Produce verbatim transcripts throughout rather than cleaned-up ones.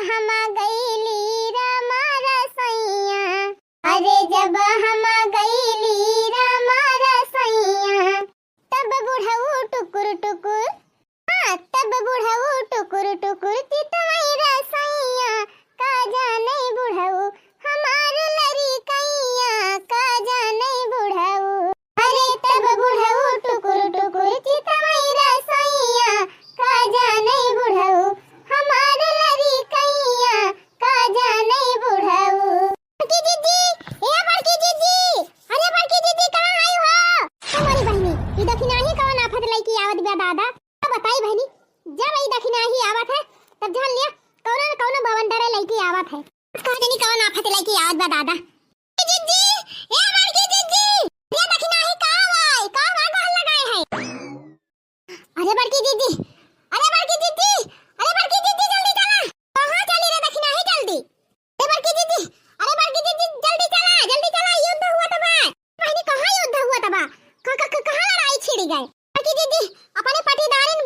हम गईली रामा रसैया, अरे जब हम गईली रामा रसैया, तब बुढ़ऊ टुकुर टुकुर, हाँ, तब बुढ़ऊ टुकुर टुकुर चितवई रसैया, का जाने बुढ़ऊ हमार लरिकैया, का जाने बुढ़ऊ। अरे तब बुढ़ऊ टुकुर टुकुर चितवई रसैया, का जाने बुढ़ऊ हमार लरिकैया, का जाने बुढ़ऊ। बड़की जीजी, ए बड़की जीजी, अरे बड़की जीजी कहाँ आई हो? ए मोरी बहिनी, ई देखी नाही कवन आफत लइके आवत बा दादा। अब बताई बहिनी, जब ई देखी नाही आवत है, तब जान लिया कौनो न कौनो बवंडरे लइके आवत है। कहाँ जानी कवन आफत लइके आवत बा दादा। ए जीजी, ए बड़की जीजी, ये देखी नाही का आई, का हुआ गहल लगाए है? अरे बड़की जीजी, अरे बड़की जीजी, अरे बड़की जीजी जल्दी चला। कहाँ चली रे देखी नाही जल्दी। अरे बड़की जीजी, अरे बड़की जीजी जल्दी चला, जल्दी चला, युद्ध हुआ तबा। बहिनी कहाँ युद्ध हुआ तबा? क-, क-, क-, कहाँ लड़ाई छिड़ी गए? बड़की जीजी, अपने पटीदारिन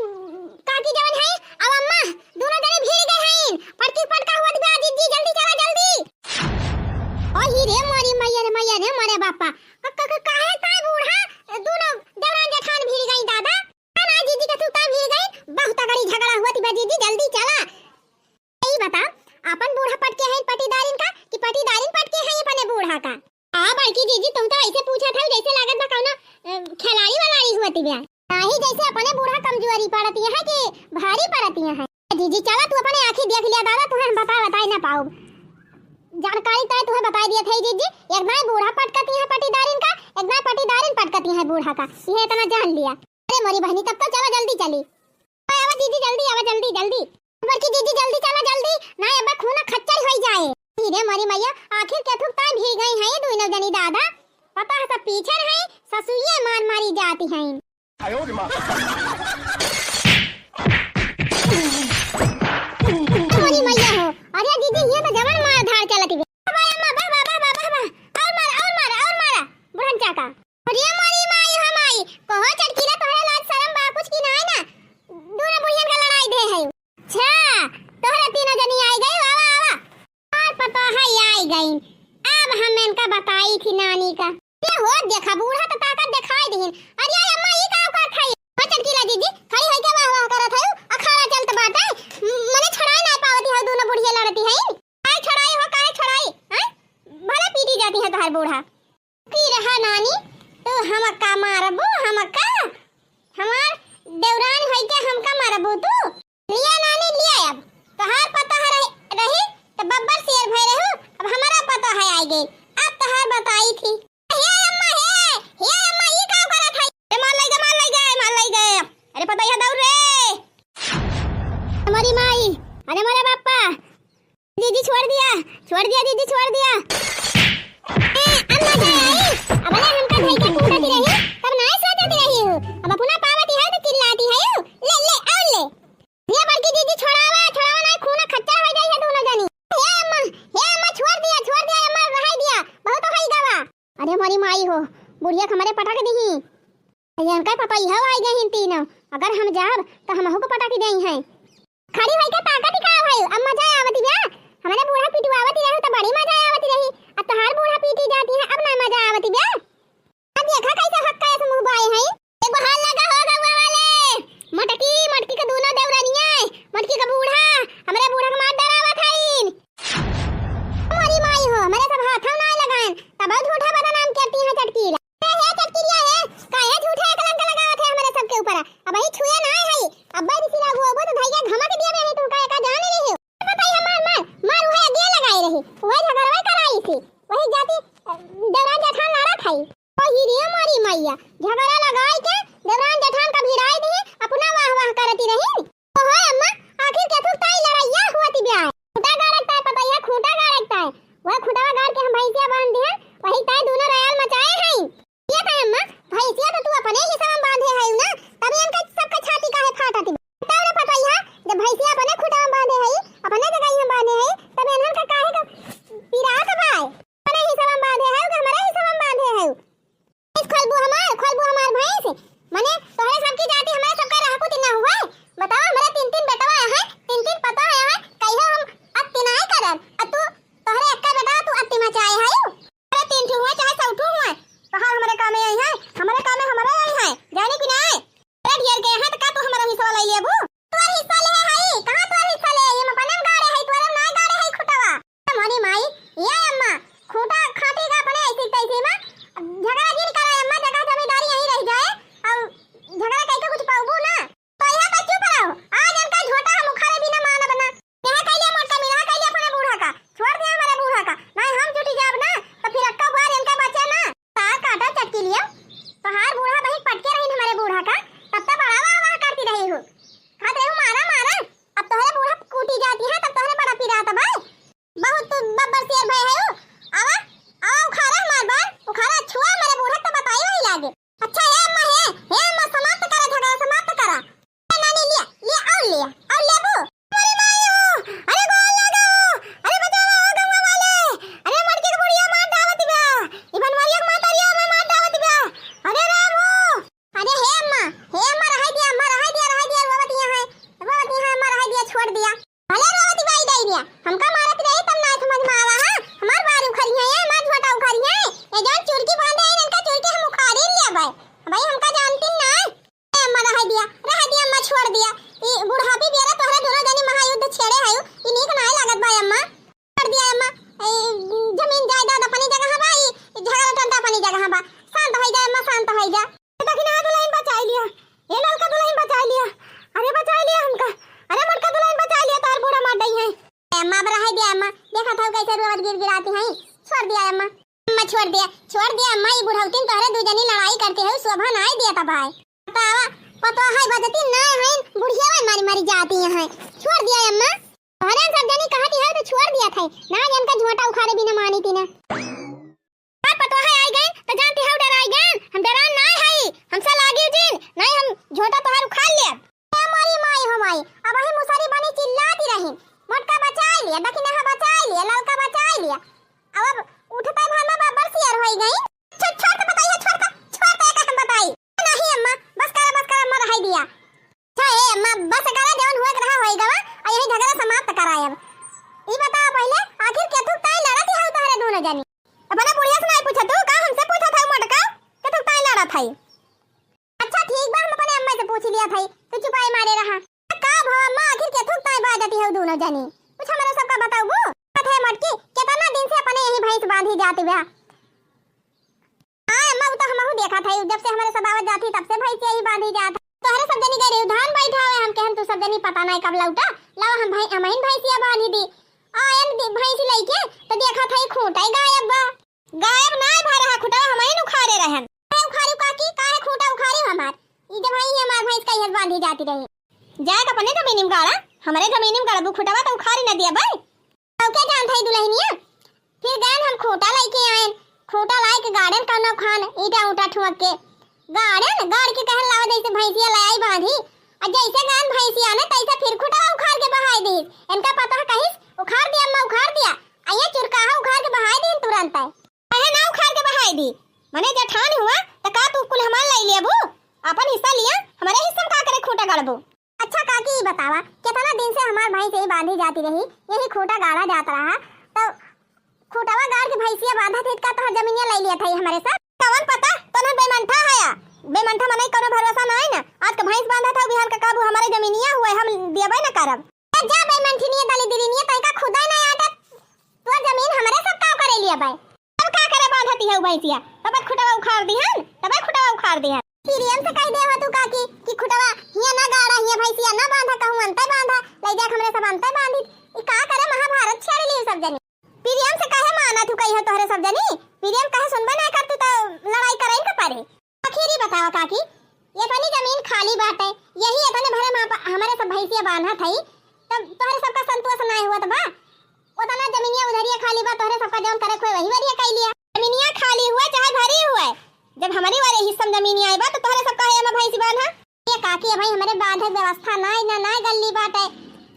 काकी जवन है, अब अम्मा, दोनों जने भिड़ गए हैं। पटकी पटका हुआ तबा जीजी, जल्दी चला, जल्दी। ओ ही रे मोरी मैया रे मैया रे मोरे बापा। क-, क-, क-, काहे ताई बूढ़ा, दोनों देवरान जेठान भिड़ गई दादा। ना जीजी के सुता भिड़ गई, बहुत तगड़ी झगड़ा हुआ तबा जीजी, जल्दी चला। ई बताओ, अपन बूढ़ा पटके हैं पटीदारिन का कि पटीदारिन पटके हैं अपने बूढ़ा का? आ बड़की जीजी, तुम तो ऐसे पूछत हो जैसे लागत बा कौनो, अ, खिलाड़ी वलाड़ी हुआ तबा। नाही, जैसे अपने बूढ़ा कमजोरी पड़ती है कि भारी पड़ती है। जीजी चला तू अपने आँखी देख लिया दादा, तुम्हें हम बता बताई ना पाउब। जानकारी तय तुम्हें बताई दिया था जीजी, एक दाई बूढ़ा पटकती है पटीदारिन का, एक दाई पटीदारिन पटकती है बूढ़ा का, ये इतना जान लिया। अरे मोरी बहिनी, तब तो चला जल्दी चली। आवा जीजी, जल्दी आवा, जल्दी, जल्दी। बड़की जीजी, जल्दी चला, जल्दी, ना अब खून खच्चर होई जाए। अरे मोरी मैया, आखिर के थुक ताई भिड़ गई हैं ये दोनों जनी दादा। पता है सब पीछे हैं, ससुइये मार मारी जाती हैं। मोरी मैया हो, अरे जीजी, ये तो जवन मार धाड़ चलत बे। वाह अम्मा, वाह, वाह, वाह, वाह, वाह, वाह। और मार, और मार, और मार। बुढ़न चाका। अरे मोरी माई हो माई, कहो चटकीला तोहरे लाज शरम बा कुछ की नाई ना? दोनों बुढ़ियन का लड़ाई दे है। अच्छा, तोहरे तीनों जनी आई गई, आवा, आवा। और पतोह आई गई। अब हम इनका बताई थी नानी का। ये हो देखा बूढ़ा तो ताकत दिखाई दीन। अरे अम्मा ई का करत है? हो चटकीला जीजी, खड़ी होई के वाह वाह करत है, अखाड़ा चलत बाटे। मने छड़ाई ना पावती है, दोनों बुढ़िया लड़ती है। काहे छड़ाई हो, काहे छड़ाई? हैं? भले पीटी जाती है तोहार बूढ़ा। की रहा नानी, तू हमका मारबू, हमका? हमार देवरान होई के हमका मारबू तू? लिया नानी, लिया अब। तोहार पतोह रही, रही, त बब्बर शेर भय रहू, अब हमारा पतोह है आई गई। अब तोहार बताई थी। हे अम्मा, हे, हे अम्मा, ई का करत है? ए, मार लई गए, मार लई गए, मार लई गए। अरे पतोहिया दौड़ रे। हमारी माई, अरे हमारे बापा, दीदी छोड़ दिया, छोड़ दिया दीदी, छोड़ दिया। ए, अब मजा आई। अब ना हमका धई के कूटत रही, तब ना सोचत रही हूँ। अब अपना पावती है तो चिल्लाती है यू। ले, ले, और ले। ये बड़की दीदी छोड़ावा, छोड़ावा ना, खून खच्चर हो जाई है दोनों जनी। हे अम्मा, हे अम्मा, छोड़ दिया, छोड़ दिया अम्मा, रहाई दिया, बहुत होई गवा। अरे मोरी माई हो, बुढ़िया के हमरे पटक दीही। ये इनका पतोहिया आई गई तीनों, अगर हम जाब तो हमहू को पटक देई हैं। खड़ी होई के ताकत का भाई, अब मजा आवत बा। हमारे बूढ़ा पिटवावत रहे तो बड़ी मजा आवत रही, अब तोहार बूढ़ा पीटी जाती है, अब ना मजा आवत बा। अब देखा कैसे हक्का ऐसे मुंह बाए हैं। एगो हाल लगा हो गवा वाले, मटकी, मटकी के दोनों देवरनिया, मटकी का बूढ़ा, हमरे बूढ़ा के मार डरावत हईन। मोरी माई हो, हमरे सब हाथों ना लगाएन, तब झूठा बदनाम करती हैं चटकीला। ए, हे चटकिरिया, हे, काहे झूठे कलंक लगावत है हमरे सबके ऊपर? अबही छुए ना है, अब्बे रिसिला हुआ तो धइया धमक दिया बे, तू काहे का जान रही हो? पता ही है, मार, मार, मार, वही अगिए लगाई रही, वही झगड़वा कराई थी, वही जाती, अ, देवरान जेठान लड़त है। ओ ही रे मोरी मैया, झगड़ा लगाई के देवरान जेठान का भिड़ाई दी, अपना वाह वाह करती रही। ओहो अम्मा, आखिर केथुक ताई लड़ाइया हुआ ती ब्याह। खूंटा गाड़क ताई पतैया, खूंटा गाड़क ताई। वह खूंटवा गाड़ के हम भैंसिया बांध दिहन, वही ताई दोनों रयाल मचाए हैं। ये ताई अम्मा, भैंसिया तो तू अपने ही सब बांधे है ना, तब इनका सबका छाती काहे फाटत बा? बताओ रे पतैया, जब भैंसिया अपने खूंटवा बांधे है, अपने जगह ही बांधे है, तब इन्हन का काहे का पिरात बा? अपने ही सब बांधे है कि हमारे ही सब बांधे है? इस खोलबू हमार, खोलबू हमार। हमका मारत रही तब ना समझ में आवा, हाँ? हमार बार उखरी है, ये हमार झोटा उखरी है। ये जौन चुरकी बांधे हैं, इनका चुरकी हम उखाड़ी लेबै। भाई हमका जानती ना। ए अम्मा, रह दिया, रह दिया अम्मा, छोड़ दिया। ई बुढ़ापी बेरा तोहरा दोनों जनी महायुद्ध छेड़े हयू, ई नीक नाय लागत बा अम्मा। छोड़ दिया अम्मा। ए, जमीन जायदाद अपनी जगह बा, ई झगड़ा टंटा अपनी जगह बा। शांत होइ जा अम्मा, शांत होइ जा। देखी ना दुल्हन बचाई लिया, ए ललका दुल्हन बचाई लिया। अरे बचाई लिया हमका, अरे मोटका दुल्हन बचाई लिया, तोहर बूढ़ा मार दई है। ए अम्मा, अब रह दिया अम्मा, देखा था कैसे रोवत गिर गिराती हैं। छोड़ दिया अम्मा। अम्मा, छोड़ दिया, छोड़ दिया अम्मा, ई बुढ़ौतिन तोहरे दू जनी लड़ाई करती है, शोभा नाय दिया था भाई। बतावा, पतोहै बजती नाय है, बुढ़िया मारी मारी जाती है। छोड़ दिया अम्मा। तोहरे सब जनी कहती है तो छोड़ दिया था, ना जन का झोटा उखाड़े बिना मानी थी ना। पर पतोहै आई गए तो जानती है डराई गए, हम डरान नाय है, हमसे लागी जिन, नहीं हम झोटा तोहर उखाड़ लेब। ए मोरी माई हो माई, अबही मुसरी बनी चिल्लाती रही, मोटका बचाई लिया, दखिनहा बचाई लिया, ललका बचाई लिया। अब, अब उठते भर में बब्बर सियर होई गई। छोड़, छोड़ तो बताई है, छोड़ तो, छोड़ तो एक हम बताई। नहीं अम्मा, बस करा, बस करा अम्मा, रहाई दिया। अच्छा ए अम्मा, बस करा, जौन हुए के रहा होई गवा, आ यही झगड़ा समाप्त करायब। ई बतावा पहिले, आखिर केथुक ताई लड़त है तोहरे दोनों जनी? अपना बुढ़िया से नहीं पूछा तू, का हमसे पूछा था मोटका? केथुक ताई लड़त है? अच्छा ठीक बा, हम अपने अम्मा से पूछ लिया था, तू चुपाई मारे रहा। का भवा अम्मा, आखिर केथुक ताई बाजती है दोनों जनी? कुछ हमरा सबका बताऊ। पता है मोटकी, कितना दिन से अपने यही भैंस बांधी जाती बा। हाँ अम्मा, वो तो हमहू देखा था, जब से हमारे सब आवत जाती तब से भैंस यही बांधी जात। तोहरे सब जनी गए रही धान बैठावे, हम कहन तू सब जनी पता नहीं कब लौटा, लाओ हम भाई, हम ही भैंसिया बांधी दी। आयन दि-, भैंसी लइके तो देखा था खूंटा ही गायब बा। गायब ना भा रहा, खुटवा हम ही उखाड़े रहन। काहे उखाड़ू काकी, काहे खूंटा उखाड़ू हमार? ई जब है हमार भैंस कहियस बांधी जाती रही। जाए के अपने जमीनी में गाड़ा, हमरे जमीनी में गाड़बू खुटवा तो उखाड़ी न दिया भाई। तो क्या जानत है दुल्हनिया? फिर गएन हम खूंटा लइके आएन, खूंटा लाइके गाड़ेन कौनो खान, ईंटा ऊंटा ठुमक के। गाड़ेन, गाड़ के कहन लावा जैसे भैंसिया ले आई बांधी। आ जैसे गएन भैंसिया ने तैसे फिर खूंटा उखाड़ के बहाई दी। इनका पता है कहिस, उखाड़ दिया अम्मा, उखाड़ दिया। आ ये चुरकाहा उखाड़ के बहाई दी तुरंत है। काहे ना उखाड़ के बहाई दी? मने जेठान हुआ, त का तू कुल हमार लई लेबू? आपन हिस्सा लिया, हमरे हिस्सा में का करे खूंटा गाड़बू? अच्छा काकी, ई बतावा, केतना दिन से हमार भैंस यही बांधी जाती रही, यही खूंटा गाड़ा जात रहा, तो खूंटवा गाड़ के भैंसिया बांधत ही, का तोहर जमीनिया लई लिया था ये हमरे साथ? कवन पता, तोहन बेमंठा हया, बेमंठा मनई कौनो भरोसा ना है ना, आज के भैंस बांधत हऊ, बिहान का काबू हमारे जमीनिया हुए, हम देबे न करब। ए, जा बेमंठिनिया दलिद्रिनिया, तैका खुदा ना आटत, तोर जमीन हमरे सब काव करे लिया बाय। तब का करे बांधती है भैंसिया? तब खुटवा उखाड़ दिहन, तब खुटवा उखाड़ दिहन। प्रेम से कह दे हो तू काकी कि खुटवा हिया ना गाड़ा, हिया भैंसिया ना बांधा, कहूँ अंते बांधा, ले जाके हमरे सब अंते बांधी। ई का करे महाभारत छेड़ ली सब जनी। प्रेम से कहे माना तू कही हो तोहरे सब जनी, प्रेम कहे सुनबे ना करती तो लड़ाई करे के पड़े। आखिर ई बतावा काकी, ये तनी जमीन खाली बाटे, यही इतने भरे में आप-, हमरे सब भैंसिया बांधा थई, तब तोहरे सबका संतोष ना हुआ तो बा? उतना जमीनिया उधरिया खाली बा, तोहरे सबका जौन करे खोए वही वरिया कई लिया। जमीनिया खाली हुआ चाहे भरी हुआ, जब हमारी वाले हिस्सा में जमीनिया आए बा तो तोहरे सबका है एमा भैंसी बांधा। ये काकी, अबही हमरे बांधे के व्यवस्था नाय, ना, नाय गल्ली बाटे।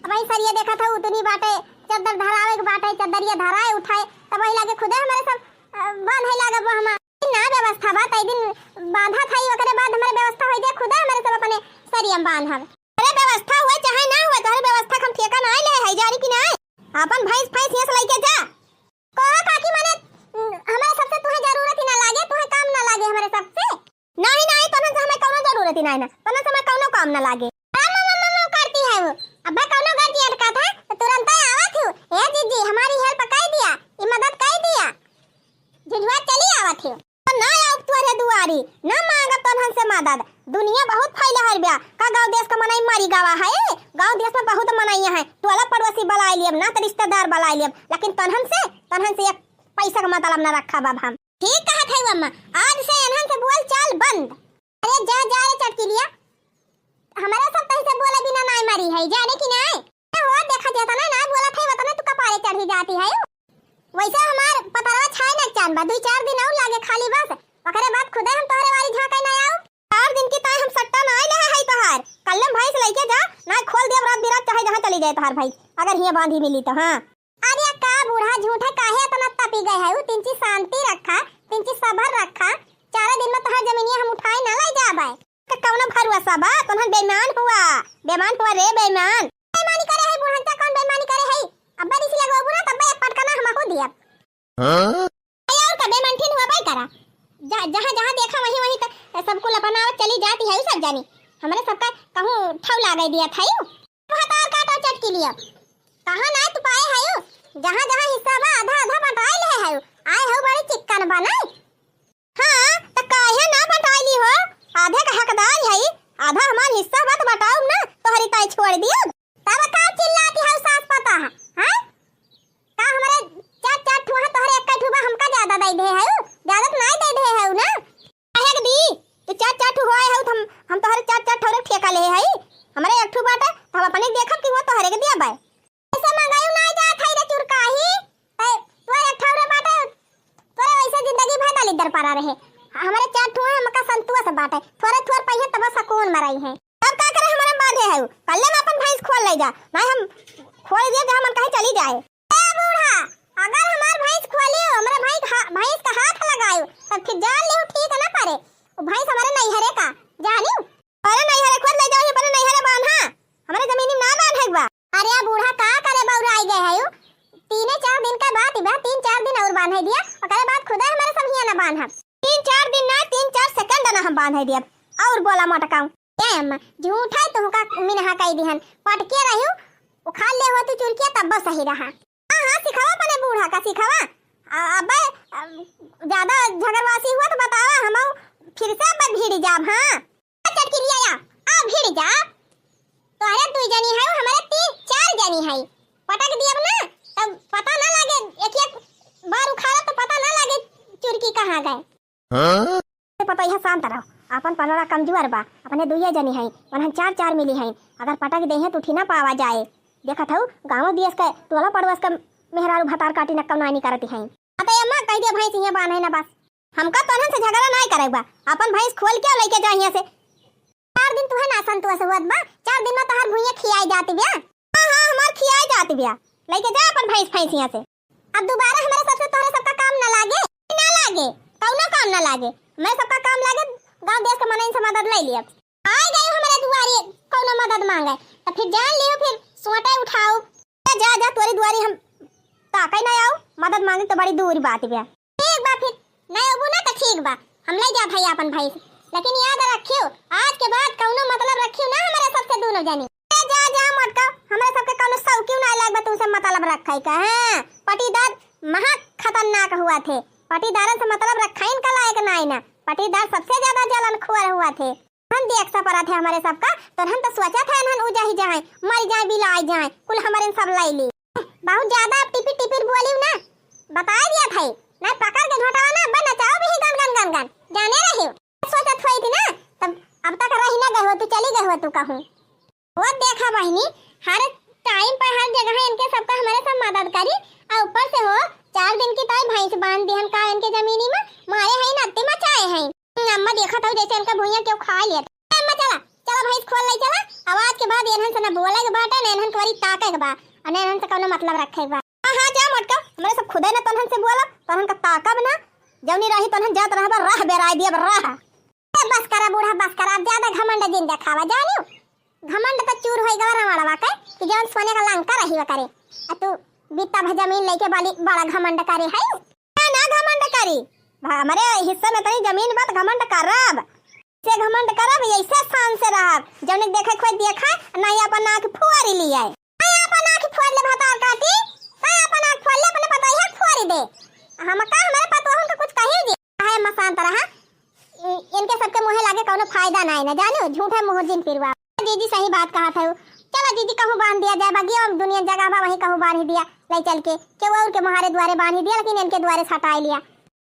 अबही सरिया देखत हऊ, उतनी बाटे, चद्दर धरावे के बाटे, चद्दरिया धराए उठाए, तब वही लागे खुदे हमरे सब, अ, बांधे लागब हमा। ना व्यवस्था बा, तई दिन बांधा थाई, ओकरे बाद हमरे व्यवस्था होई दे, खुदे हमरे सब अपने सरिया में बांधब। अरे व्यवस्था हुए चाहे ना हुए, तोहरे व्यवस्था के हम ठेका नाय ले है, जानी कि नाय? आपन भैंस, भैंस यहाँ से लेके जा। कहो काकी, मने, उम, हमरे सबसे तुहे जरूरत ही ना लागे, तुहे काम ना लागे हमरे सबसे। नहीं, नहीं, तोहन से हमें कौनो जरूरत ही नहीं ना, तोहन से हमें कौनो काम ना लागे। आ, मा, मा, मा, मा करती है वो। अबे कौनो गर्जी अटका था, तो तुरंत ही आवत हूँ। ए जीजी, हमारी help कर दिया, ये मदद कर दिया। झुझुआ चली आवत हूँ। ना आउब तोहरे दुआरी, ना मांगब तोहन से मदद। दुनिया बहुत फैला हर ब्या। का गाँव देश का मनई मरी गवा है? गाँव देश में बहुत मनई है। टोला पड़ोसी बुलाए लियब, ना तो रिश्तेदार बुलाए लियब। लेकिन तोहन से, तोहन से एक पैसा का मतलब ना रखब अब हम। ठीक कहत है अम्मा, आज से एनहन से बोल चाल बंद। अरे जा, जा रे चटकिलिया, हमरा सब तही से बोले बिना नाय मरी है, जाने कि नाय? ए हो, देखा जेतना नाय बोलत है, उतना तू कपारे चढ़ी जाती है। वैसे हमार पतरवा छाए न चान बा, दुई चार दिन और लागे खाली बस, ओकरे बाद खुदे हम तोहरे वाली झांके ना आऊ। चार दिन की ताय हम सट्टा नाय ले है तोहार, कल्ले भैंस लेके जा, ना खोल देब रात बिरात, चाहे जहाँ चली जाए तोहार भैंस, अगर हियाँ बांधी मिली तो। हाँ। अरे का बूढ़ा झूठे काहे इतना तपी गए है? उ तिनची शांति रखा, तिनची सबर रखा। चार दिन में तोहार जमीनिया हम उठाए ना ले जाबे। का कौनो भरोसा बा? तोहन बेईमान हुआ, बेईमान हुआ रे बेईमान। बेईमानी करे है बूढ़ा, कौन बेईमानी करे है? अबे अरे और कबे मनठिन हुआ बाई करा, जा-, जहाँ जहाँ देखा वहीं वहीं त सब कुल अपनावत चली जाती है सब जानी। हमरे सबका कहूँ ठौ लागे दिया था यू। भतार काटो चटकी लिया। कहाँ ना तू पाए है यू? जहाँ जहाँ हिस्सा बा आधा आधा बटाए ले है यू। आए हो बड़ी चिक्कन बा ना। हाँ, त काहे ना बटाई ली हो? आधे का हकदार हई, आधा हमार हिस्सा बा त बटाउब ना, तोहरी ताई छोड़ दियो। तब का चिल्लाती हऊ सास पता है, हाँ? का हमरे चार चार ठो है, तोहरे एक ठो बा, हमका ज्यादा दे दे हऊ, ज्यादा त नाई दे दे हऊ ना? काहे के दी? तू चार चार ठो होए हऊ, त हम, हम तोहरे चार चार ठो ठेका ले हई, हमरे एक ठो बाटे, त हम अपने देखब कि वो तोहरे के दिया बाय। ऐसे मंगायू ना जात है रे चुरकाही। ए, तोरे एक ठौरे बाटे, तोरे वैसे जिंदगी भर दलिद्दर परा रहे। हमरे चार ठो है, हमका संतोष बाटे। थोरे थोर पहिए तब सकून मरई है। अब का करे हमरे बांधे है? कल्ले में अपन भैंस खोल ले जा। नहीं हम खोल दिए जहाँ मन कहे चली जाए। ए बूढ़ा, अगर हमार भैंस खोलियो, हमरे भाई का हा-, भैंस का हाथ लगायो, तब फिर जान लियो ठीक ना परे। वो भैंस हमरे नैहरे का, जानियो? अरे नैहरे खोल ले जाओ, ये अपने नैहरे बांधा। हमरे जमीनी में ना बांधे के बा। अरे बूढ़ा, का करे बौराई गए है यू? तीने चार दिन का बात बा, तीन चार दिन और बांधे दिया, ओकरे बाद खुदे हमरे सब हियां ना बांधब। तीन चार दिन ना, तीन चार सेकंड ना हम बांधे दियब। और बोला मोटकाऊ। ए अम्मा, झूठा ही तुहका मिनहा कई दिहन, पटके रहियो, उखाड़ ले हो तू चुरकिया तब्बो सही रहा। हाँ, हाँ, सिखावा अपने बूढ़ा का सिखावा। आ, अबे, आ, ज्यादा झगड़वासी हुआ तो बतावा, हम फिर से अबे भिड़ जाब, हाँ। चटकी लिया या, आ भिड़ जा। तोहरे दुई जनी है, हमरे तीन चार जनी है। पटक दियब ना, तब पता ना लागे, एक एक बार उखाड़ा तो पता ना लागे चुरकी कहाँ गए। हाँ? ए पतोहिया, शांत रहो, आपन पलड़ा कमजोर बा, अपने दुइये जनी हई, वनहन चार चार मिली हई, अगर पटक देहे तो उठी ना पावा जाए। देखत हऊ, गाँव दियस के टोला पड़ोस के मेहरारू भतार काटी नक्कम नानी करती हई। अतः अम्मा कह दिया भैंस हियां बांधे ना बस, हमका तोहन से झगड़ा नाय करे बा, आपन भैंस खोल के लइके जा हियां से। चार दिन तुहे ना संतोष हुअत बा, चार दिन में तोहार भुइयां खियाई जाती बिया। हाँ, हाँ, हमार खियाई जाती बिया, लइके जा आपन भैंस, भैंस हियां से। अब दोबारा हमरे सबसे तोहरे सबका काम ना लागे, ना लागे, कौनो काम ना लागे। हमरे सबका काम लागे गाँव देश के मनइन से मदद ले लियब। आए गए हमरे दुआरे कौनो मदद मांगे, तो फिर जान लियो फिर सोटे उठाओ। जा, जा, तोरी दुआरी हम ताके ना आओ, मदद मांगे तो बड़ी दूर बात बा। ठीक बा फिर, ना अबू ना तो ठीक बा, हम ले जा भाई आपन भैंस, लेकिन याद रखियो, आज के बाद कौनो मतलब रखियो ना हमरे सबसे दोनों जनी। ए, जा, जा, मोटका, हमरा सबके कौनो शौकियो ना लाग बा तुमसे मतलब रखे का, हाँ? पटीदार महा खतरनाक हुआ थे, पटीदारन से मतलब रखाइन का लायक नाई ना, पटीदार सबसे ज्यादा जलन खुअर हुआ थे। हम देख सा परा थे हमरे सबका, तो हम तो सोचा था इन्हन उ जाही जाए, मर जाए, बिलाई जाए, कुल हमरे सब लाई ली। बहुत ज्यादा अब टिपिर टिपिर बोली ना, बताए दिया था, ना पकड़ के झोटावा ना, अब नचाओ भी गन गन गन गन, जाने रही। सोचत होई थी ना, तब अब तक रही ना गए हो तू, चली गए हो तू कहूँ। वो देखा बहिनी, हर टाइम पर हर जगह इनके सबका हमरे सब मदद करी, और ऊपर से हो चार दिन की ताई भैंस बांध दिहन का इनके जमीनी में, मारे हैं ना अत्ते मचाए हैं। अम्मा देखत हऊ जैसे इनका भुइयां केहू खा लिया। अम्मा चला, चला भैंस खोल ले चला, अब आज के बाद इन्हन से ना बोले के बाटे, ना इन्हन के बारी ताके के बा, और ना इन्हन से कौनो मतलब रखे के बा। हाँ, हाँ, जा मोटका, हमरे सब खुदे ना तोहन से बोला, तोहन का ताकब ना, जौनी राही तोहन जात रहबा, राह बेराय दियब, राह। ए, बस करा बूढ़ा, बस करा, अब ज्यादा घमंड जिन देखावा, जानियो। घमंड तो चूर होई गवा रावणवा के, कि जौन सोने का लंका रही वा करे। आ तू बित्ता भर जमीन लेके बाली बड़ा घमंड करे है। ना, ना घमंड करी, भा-, हमरे हिस्से में तनी जमीन बा त घमंड करब। से घमंड करब, ऐसे शान से रहब, जौने देखे कोई देखा, नहीं अपन आँख फुआरी लिया। नहीं अपन आँख फुआर ले भतार काटी, नहीं अपन आँख फुआर ले, अपने पतोहिया फुआरी दे। हम का, हमारे पतोहन का कुछ कही जी? है मसान तरह, इ-, इनके सबके मुँहे लागे कौनो फायदा नाई ना, जानो, झूठे मुँह जिन पिरवा। जीजी सही बात कहा था। चला जीजी, कहूँ बांध दिया जाए, बाकी और दुनिया जगह बा, वहीं कहूँ बांध ही दिया, ले चल के, केहू और के मुहारे द्वारे बांध ही दिया, लेकिन इनके द्वारे सटाई लिया।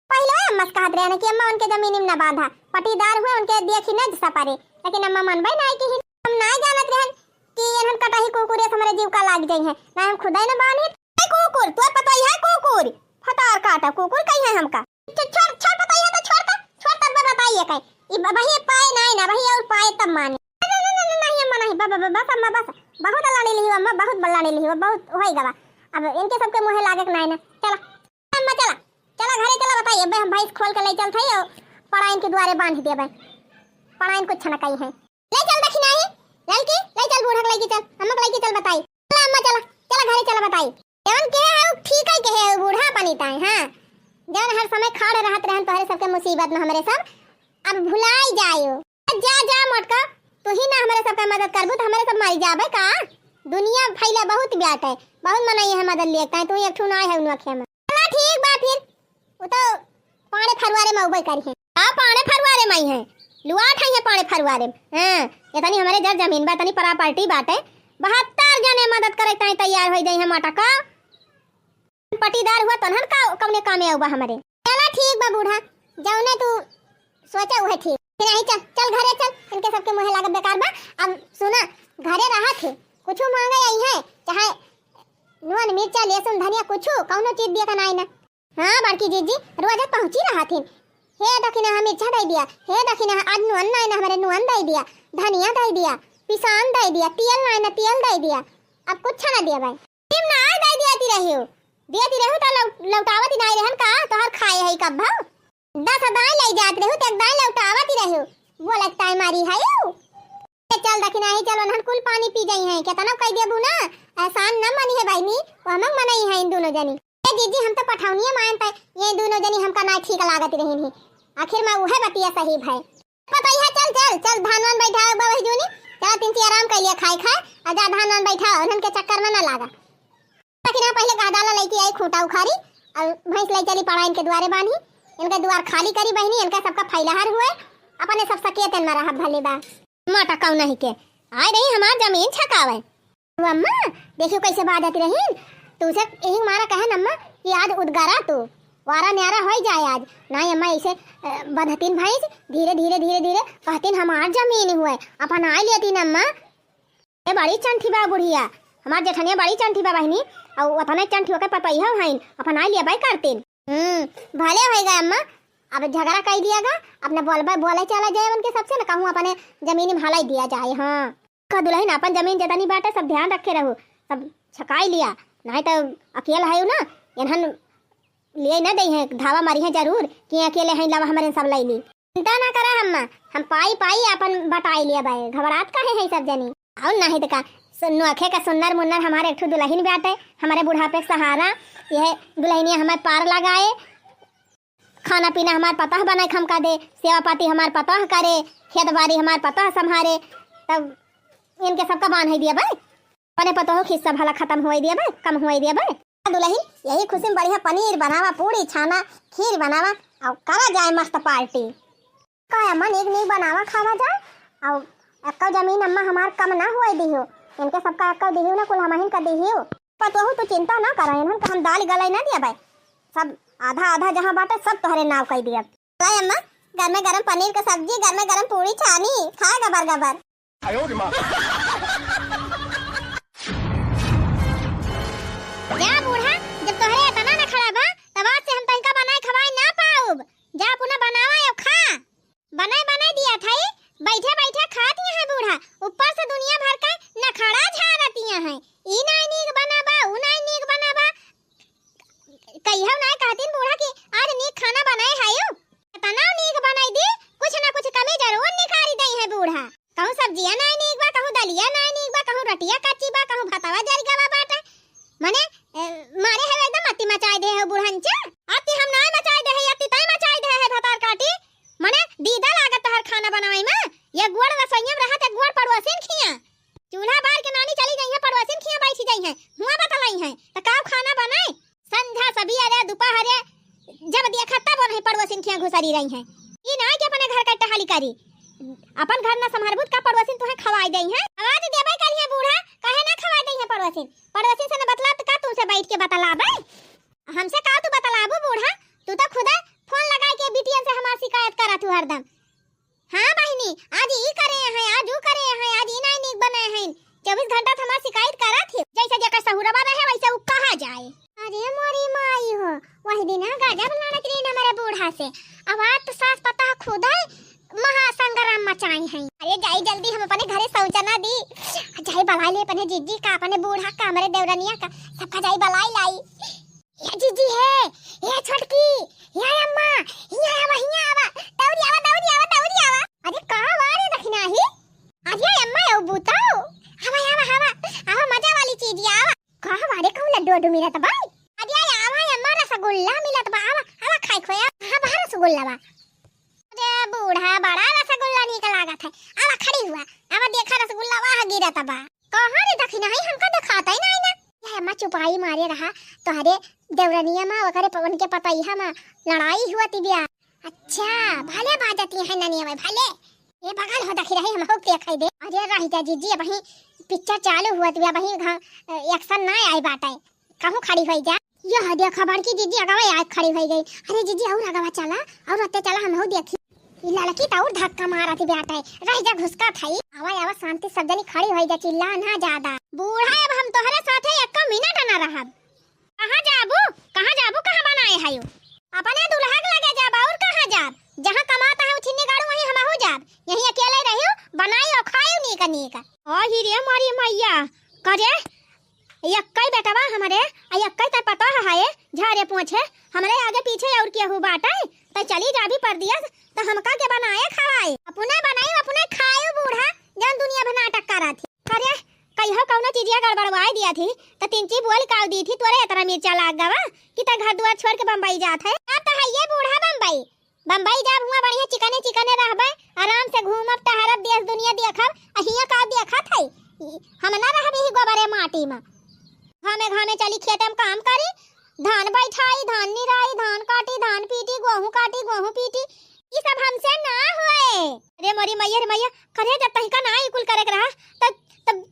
पहले अम्मा से कहत रहे ना कि अम्मा उनके जमीन में ना बांधा, पटीदार हुए, उनके देखी न सपरे, लेकिन अम्मा मनबे ना की हम ना जानत रहन कि इन्हन कटही कुकुर से हमारे जीव का लाग जाई है, ना हम खुदा ही ना बांधी। ए कुकुर, तू पता ही है कुकुर, फटार काटा कुकुर कही है हमका। छो-, छोड़, छोड़, बताइए तो छोड़ तो, छोड़ तब बताइए कहीं। ई ब-, वही पाए नहीं ना, वही और पाए तब माने। नहीं, नहीं, नहीं, नहीं, अम्मा नहीं, ब-, ब-, ब-, बस अम्मा बस, बहुत लड़ी ली हो अम्मा, बहुत लड़ी ली हो, बहुत होई गवा। अब इनके सबके मुँहे लागे के नहीं ना। चला अम्मा चला, चला घरे चला, बताइए बे, हम भैंस खोल के ले चल थे, पड़ा इनके द्वारे बांध दिया बे, पड़ा इनको छनकाई है। ले चल दखिनाई, ललकी, ले चल बूढ़ा के लेके चल, अम्मा के लेके चल बताई। चला अम्मा चला, चला घरे चला बताई। जवन कहे है, उ ठीक है कहे है, बूढ़ा पानी ताई, हाँ। जौन हर समय खाड़ रहत रहन तोहरे सबके मुसीबत में हमरे सब, अब भुलाई जायो। जा, जा मोटका, तू ही ना हमरे सबका मदद करबू त हमरे सब मरी जाबे का? दुनिया फैला बहुत ब्याट है, बहुत मनई है मदद लिए, ताई तू एक ठू ना है उनवा खेमा। चला ठीक बा फिर, उ तो पाड़े फरुआरे में उबई करी है। का पाड़े फरुआरे में है? लुआट है ये पाड़े फरुआरे में। हाँ, ये तनी हमरे जर जमीन बा, तनी प्रॉपर्टी बाटे। बहत्तर जने मदद करे ताई तैयार होई जाई है मोटका। पटीदार हुआ तनहन का कौने कामे आउबा हमरे। चला ठीक बा बूढ़ा, जौने तू सोचा उहे ठीक। फिर यही चल, चल घरे चल, इनके सबके मुँहे लागत बेकार बा। अब सुना, घरे रहा थे, कुछ मांगे आई है, चाहे नून, मिर्चा, लहसुन, धनिया, कुछ कौनो चीज दिया का नाई ना। हाँ बड़की जीजी, रोज पहुँची रहा थे, हे दखिना मिर्चा दे दिया, हे दखिना आज नून नाई ना हमरे नून दे दिया, धनिया दे दिया, पिसान दे दिया, तेल नाई ना तेल दे दिया, अब कुछ ना दिया भाई। तुम ना दे दिया ती रहे हो, दिया ती रहे हो तो लौ-, लौटावत ही नाई रहन का, तोहर खाए है कब भाव? दस दाई ले जात रहू, ते एक दाई लौटावत ही रहू। बोलत ताई मारी है यू। ए, चल दखिना ही, चल उन्हन कुल पानी पी जाई हैं। केतना कह देबू ना, एहसान न मनी है बहिनी, वो हमक मनई हैं इन दोनों जनी। ए जीजी, हम तो पठौनिया मानते, ये दोनों जनी हमका ना ठीक लागत रही हैं। आखिर में उहे बतिया सही भाई। पतैया, चल, चल, चल, धान वान बैठा बा वही जूनी। चल, तीन सी आराम कर लिया, खाए खाए, और जा धान वान बैठा, उन्हन के चक्कर में ना लागा। लेकिन हाँ, पहले गादाला लेके आई, खूंटा उखारी, और भैंस ले चली पड़ा इनके दुआरे बांधी। इनके दुआर खाली करी बहिनी, इनका सबका फैलहार हुए, अपने सब सकेतन में रहा भले बा। मोटा कौन नहीं के, आए रही हमार जमीन छकावे। तो अम्मा, देखियो कैसे बाजत रहीन, तुझे यही मारा कहन अम्मा कि आज उदगारा तू, वारा न्यारा होई जाए आज। नहीं अम्मा, ऐसे, अ, बंधतीन भैंस, धीरे, धीरे, धीरे, धीरे कहतीन हमार जमीन हुए, अपन आ लेतीन अम्मा। ए बड़ी चंठी बा बुढ़िया, हमार जेठनिया बड़ी चंठी बा बहिनी, और उतने चंठी ओके पतैया हईन, अपन आ लिया बाई करतीन। हम्म, भले होई गए अम्मा, अब झगड़ा कर दिया गा, अपने बोलबे, बोले चला जाए उनके सबसे न कहूँ अपने जमीन में हलाई दिया जाए। हाँ, का दुल्हन अपन जमीन जतनी बाटे सब ध्यान रखे रहू, सब छकाई लिया, नहीं तो अकेल है ना, इन्हन लिए न दई हैं, धावा मारी हैं जरूर कि अकेले हैं, लावा हमरे सब लई ली। चिंता ना करा अम्मा, हम पाई पाई अपन बटाई लिया बाए, घबरात काहे है सब जनी। और नहीं तो का, सु-, नोखे का सुन्नर मुन्नर हमारे एक ठो दुल्हन बाटे, हमारे बुढ़ापे के सहारा, यह दुल्हनिया हमें पार लगाए, खाना पीना हमार पतोह बनाए हमका दे, सेवा पाती हमार पतोह करे, खेत बाड़ी हमार पतोह संभारे, तब इनके सबका बांध है दिया बाए। अपने पतोह खिस्सा भला खत्म हुए दिया बाए, कम हुए दिया बाए। दुल्हन, यही खुशी में बढ़िया पनीर बनावा, पूड़ी छाना, खीर बनावा, और करा जाए मस्त पार्टी। का अम्मा, नीक नीक बनावा, खावा जाए, और एक्को जमीन अम्मा हमार कम ना हुए दिहियो, इनके सबका एक्को दिहियो ना, कुल हमहिन का दिहियो। पतोहू तू चिंता ना करा, इन्हन का हम दाल गलाई ना दिया बाए, सब आधा आधा जहाँ बाटे सब तोहरे नाव कई दिया। लाई अम्मा, गरमे गरम पनीर का सब्जी, गरमे गरम पूड़ी छानी, खा गबर गबर। जा बूढ़ा, जब तोहरे इतना नखड़ा बा, तब आज से हम तनिका बनाए खवाए ना पाउब। जा अपना बनावा और खा। बनाए बनाए दिया था, बैठे बैठे खात यहाँ है बूढ़ा, ऊपर से दुनिया भर का नखड़ा झारत यहाँ है। ई नाई नीक बना बा, ऊ नाई नीक बना बा। कहियो नाई कहतीन बूढ़ा कि आज नीक खाना बनाए है यू। तनाव नीक बनाई दी, कुछ ना कुछ कमी जरूर निकारी दई है बूढ़ा। कहूँ सब्जिया नाई नीक बा, कहूँ दलिया नाई नीक बा, कहूँ रोटिया कच्ची बा, कहूँ भतवा जर गवा बाटे। मने, ए, मारे है एकदम अति मचाई दे है बूढ़न चा। अति हम नाई मचाई दे है, अति तय मचाई दे है भतार काटी। मने दीदा लागत तोहर खाना बनाई में, ये गोड़ रसोइया में रहत है गोड़ पड़ोसिन खिया। चूल्हा बार के नानी चली गई है, पड़ोसिन खिया बैठी गई है, हुआ बतलाई है, त का खाना बनाए? संझा, सबियरे, दुपहरे, जब देखा तब वही पड़ोसिन खिया घुसरी रही है। ई ना कि अपने घर का टहली करी, अपन घर ना संभालबू त का पड़ोसिन तुहे खवाई दई है? खवाई तो देबे करी है बूढ़ा, काहे ना खवाई दई है पड़ोसिन? पड़ोसिन से न बतलाब त का तुमसे बैठ के बतलाबे? हमसे का तू बतलाबू बूढ़ा? तू तो खुदे फोन लगाई के बिटियन से हमार शिकायत करत हू हरदम। हाँ बहिनी, आज ई करे हैं, आज ऊ करे हैं, आज ई नाई नीक बने हैं। चउबीस घंटा त हमार शिकायत करत ही। जैसे जेकर सहुरवा रहे वैसे ऊ कहा जाए। अरे मोरी माई हो, वही दिन गजब लड़त रही हमरे बूढ़ा से। अब आज तो सास पतोह खुद है महासंग्राम मचाई हैं। अरे जाई जल्दी हम अपने घरे शौचना दी। जाई बलाई ले अपने जीजी का, अपने बूढ़ा का, हमरे देवरनिया का, सबका जाई बलाई लाई। ए जीजी हे, ए छोटकी, ए अम्मा, हिया आवा, हिया आवा, दौड़ी आवा, दौड़ी आवा, दौड़ी आवा। अरे का बा रे दखिना ही? अरे अम्मा, यो बूताओ। आवा, आवा, आवा, आवा, मजा वाली चीज, आवा। का बा रे, कहूँ लड्डू वड्डू मिलत बा? अरे आवा अम्मा, रसगुल्ला मिलत बा, आवा, आवा, खाई खोया, हाँ, बाहर रसगुल्ला बा। अरे बूढ़ा, बड़ा रसगुल्ला नीक लागत है। आवा खड़ी हुआ, आवा देखा रसगुल्ला वाह गिरत बा। कहाँ रे दखिना है, हमका देखात ही नाहीं ना। ये अम्मा चुपाई मारे रहा, तोहरे देवरनिया मा, ओकरे प-, उनके पतैया मा लड़ाई हुआ ती बिया। अच्छा, भले बाजती है ननिया में, भले। ये बगल हो दखी रही, हम हो देखाई दे। अरे रही जा जीजी, अबहीं पिक्चर चालू हुआ ती बिया, अबहीं घ-, एक्शन ना आई बाटे। कहूँ खड़ी होई जा। यह देखा बड़की दीदी अगवा आए खड़ी होई गई। अरे दीदी और अगवा चला, और अत्ते चला हमहू देखी। ई लड़की त और धक्का मारत बाटे। रह जा घुसका थाई। आवा आवा शांति सब जनी खड़ी होई जा, चिल्ला ना ज्यादा। बूढ़ा अब हम तोहरे साथे एक मिनट ना रहब। कहाँ जाबू? कहाँ जाबू? कहाँ बनाए हायो? अपने दुल्हा के लगे जाब और कहाँ जाब? जहाँ कमाता है उठिनी गाड़ू वहीं हमहू जाब। यहीं अकेले रहियो, बनाई और खायो नीक नीक। ओ ही रे मोरी मैया, करे यक्कई बेटवा हमरे, आ यक्कई तै पतोह है, झारे पोछे, हमरे आगे पीछे और केहू बाटे, तै चली जाबी परदेस, त हमका के बनाए खवाए? अपने बनाई, अपने खाए बूढ़ा, जौन दुनिया भर नाटक करत ही। अरे, कहियो कौनो चीजिया गड़बड़वाए दिया थी, त तिनची बोल काव दी थी, तोरे इतना मिर्चा लाग गवा, कि तै घर दुआर छोड़ के बम्बई जात है। अब त है ये बूढ़ा बम्बई, बम्बई जाब हुआँ बढ़िया चिकने चिकने रहबे, आराम से घूमब टहरब, देश दुनिया देखब, आ हियाँ का देखत है? हम ना रहब यही गोबरे माटी में। घामे घामे चली खेते में काम करी, धान बैठाई, धान निराई, धान काटी, धान पीटी, गोहूँ काटी, गोहूँ पीटी, ई सब हमसे ना होए। अरे मोरी मैया रे मैया, करे जब तहिका ना ई कुल करे के रहा, तब, तब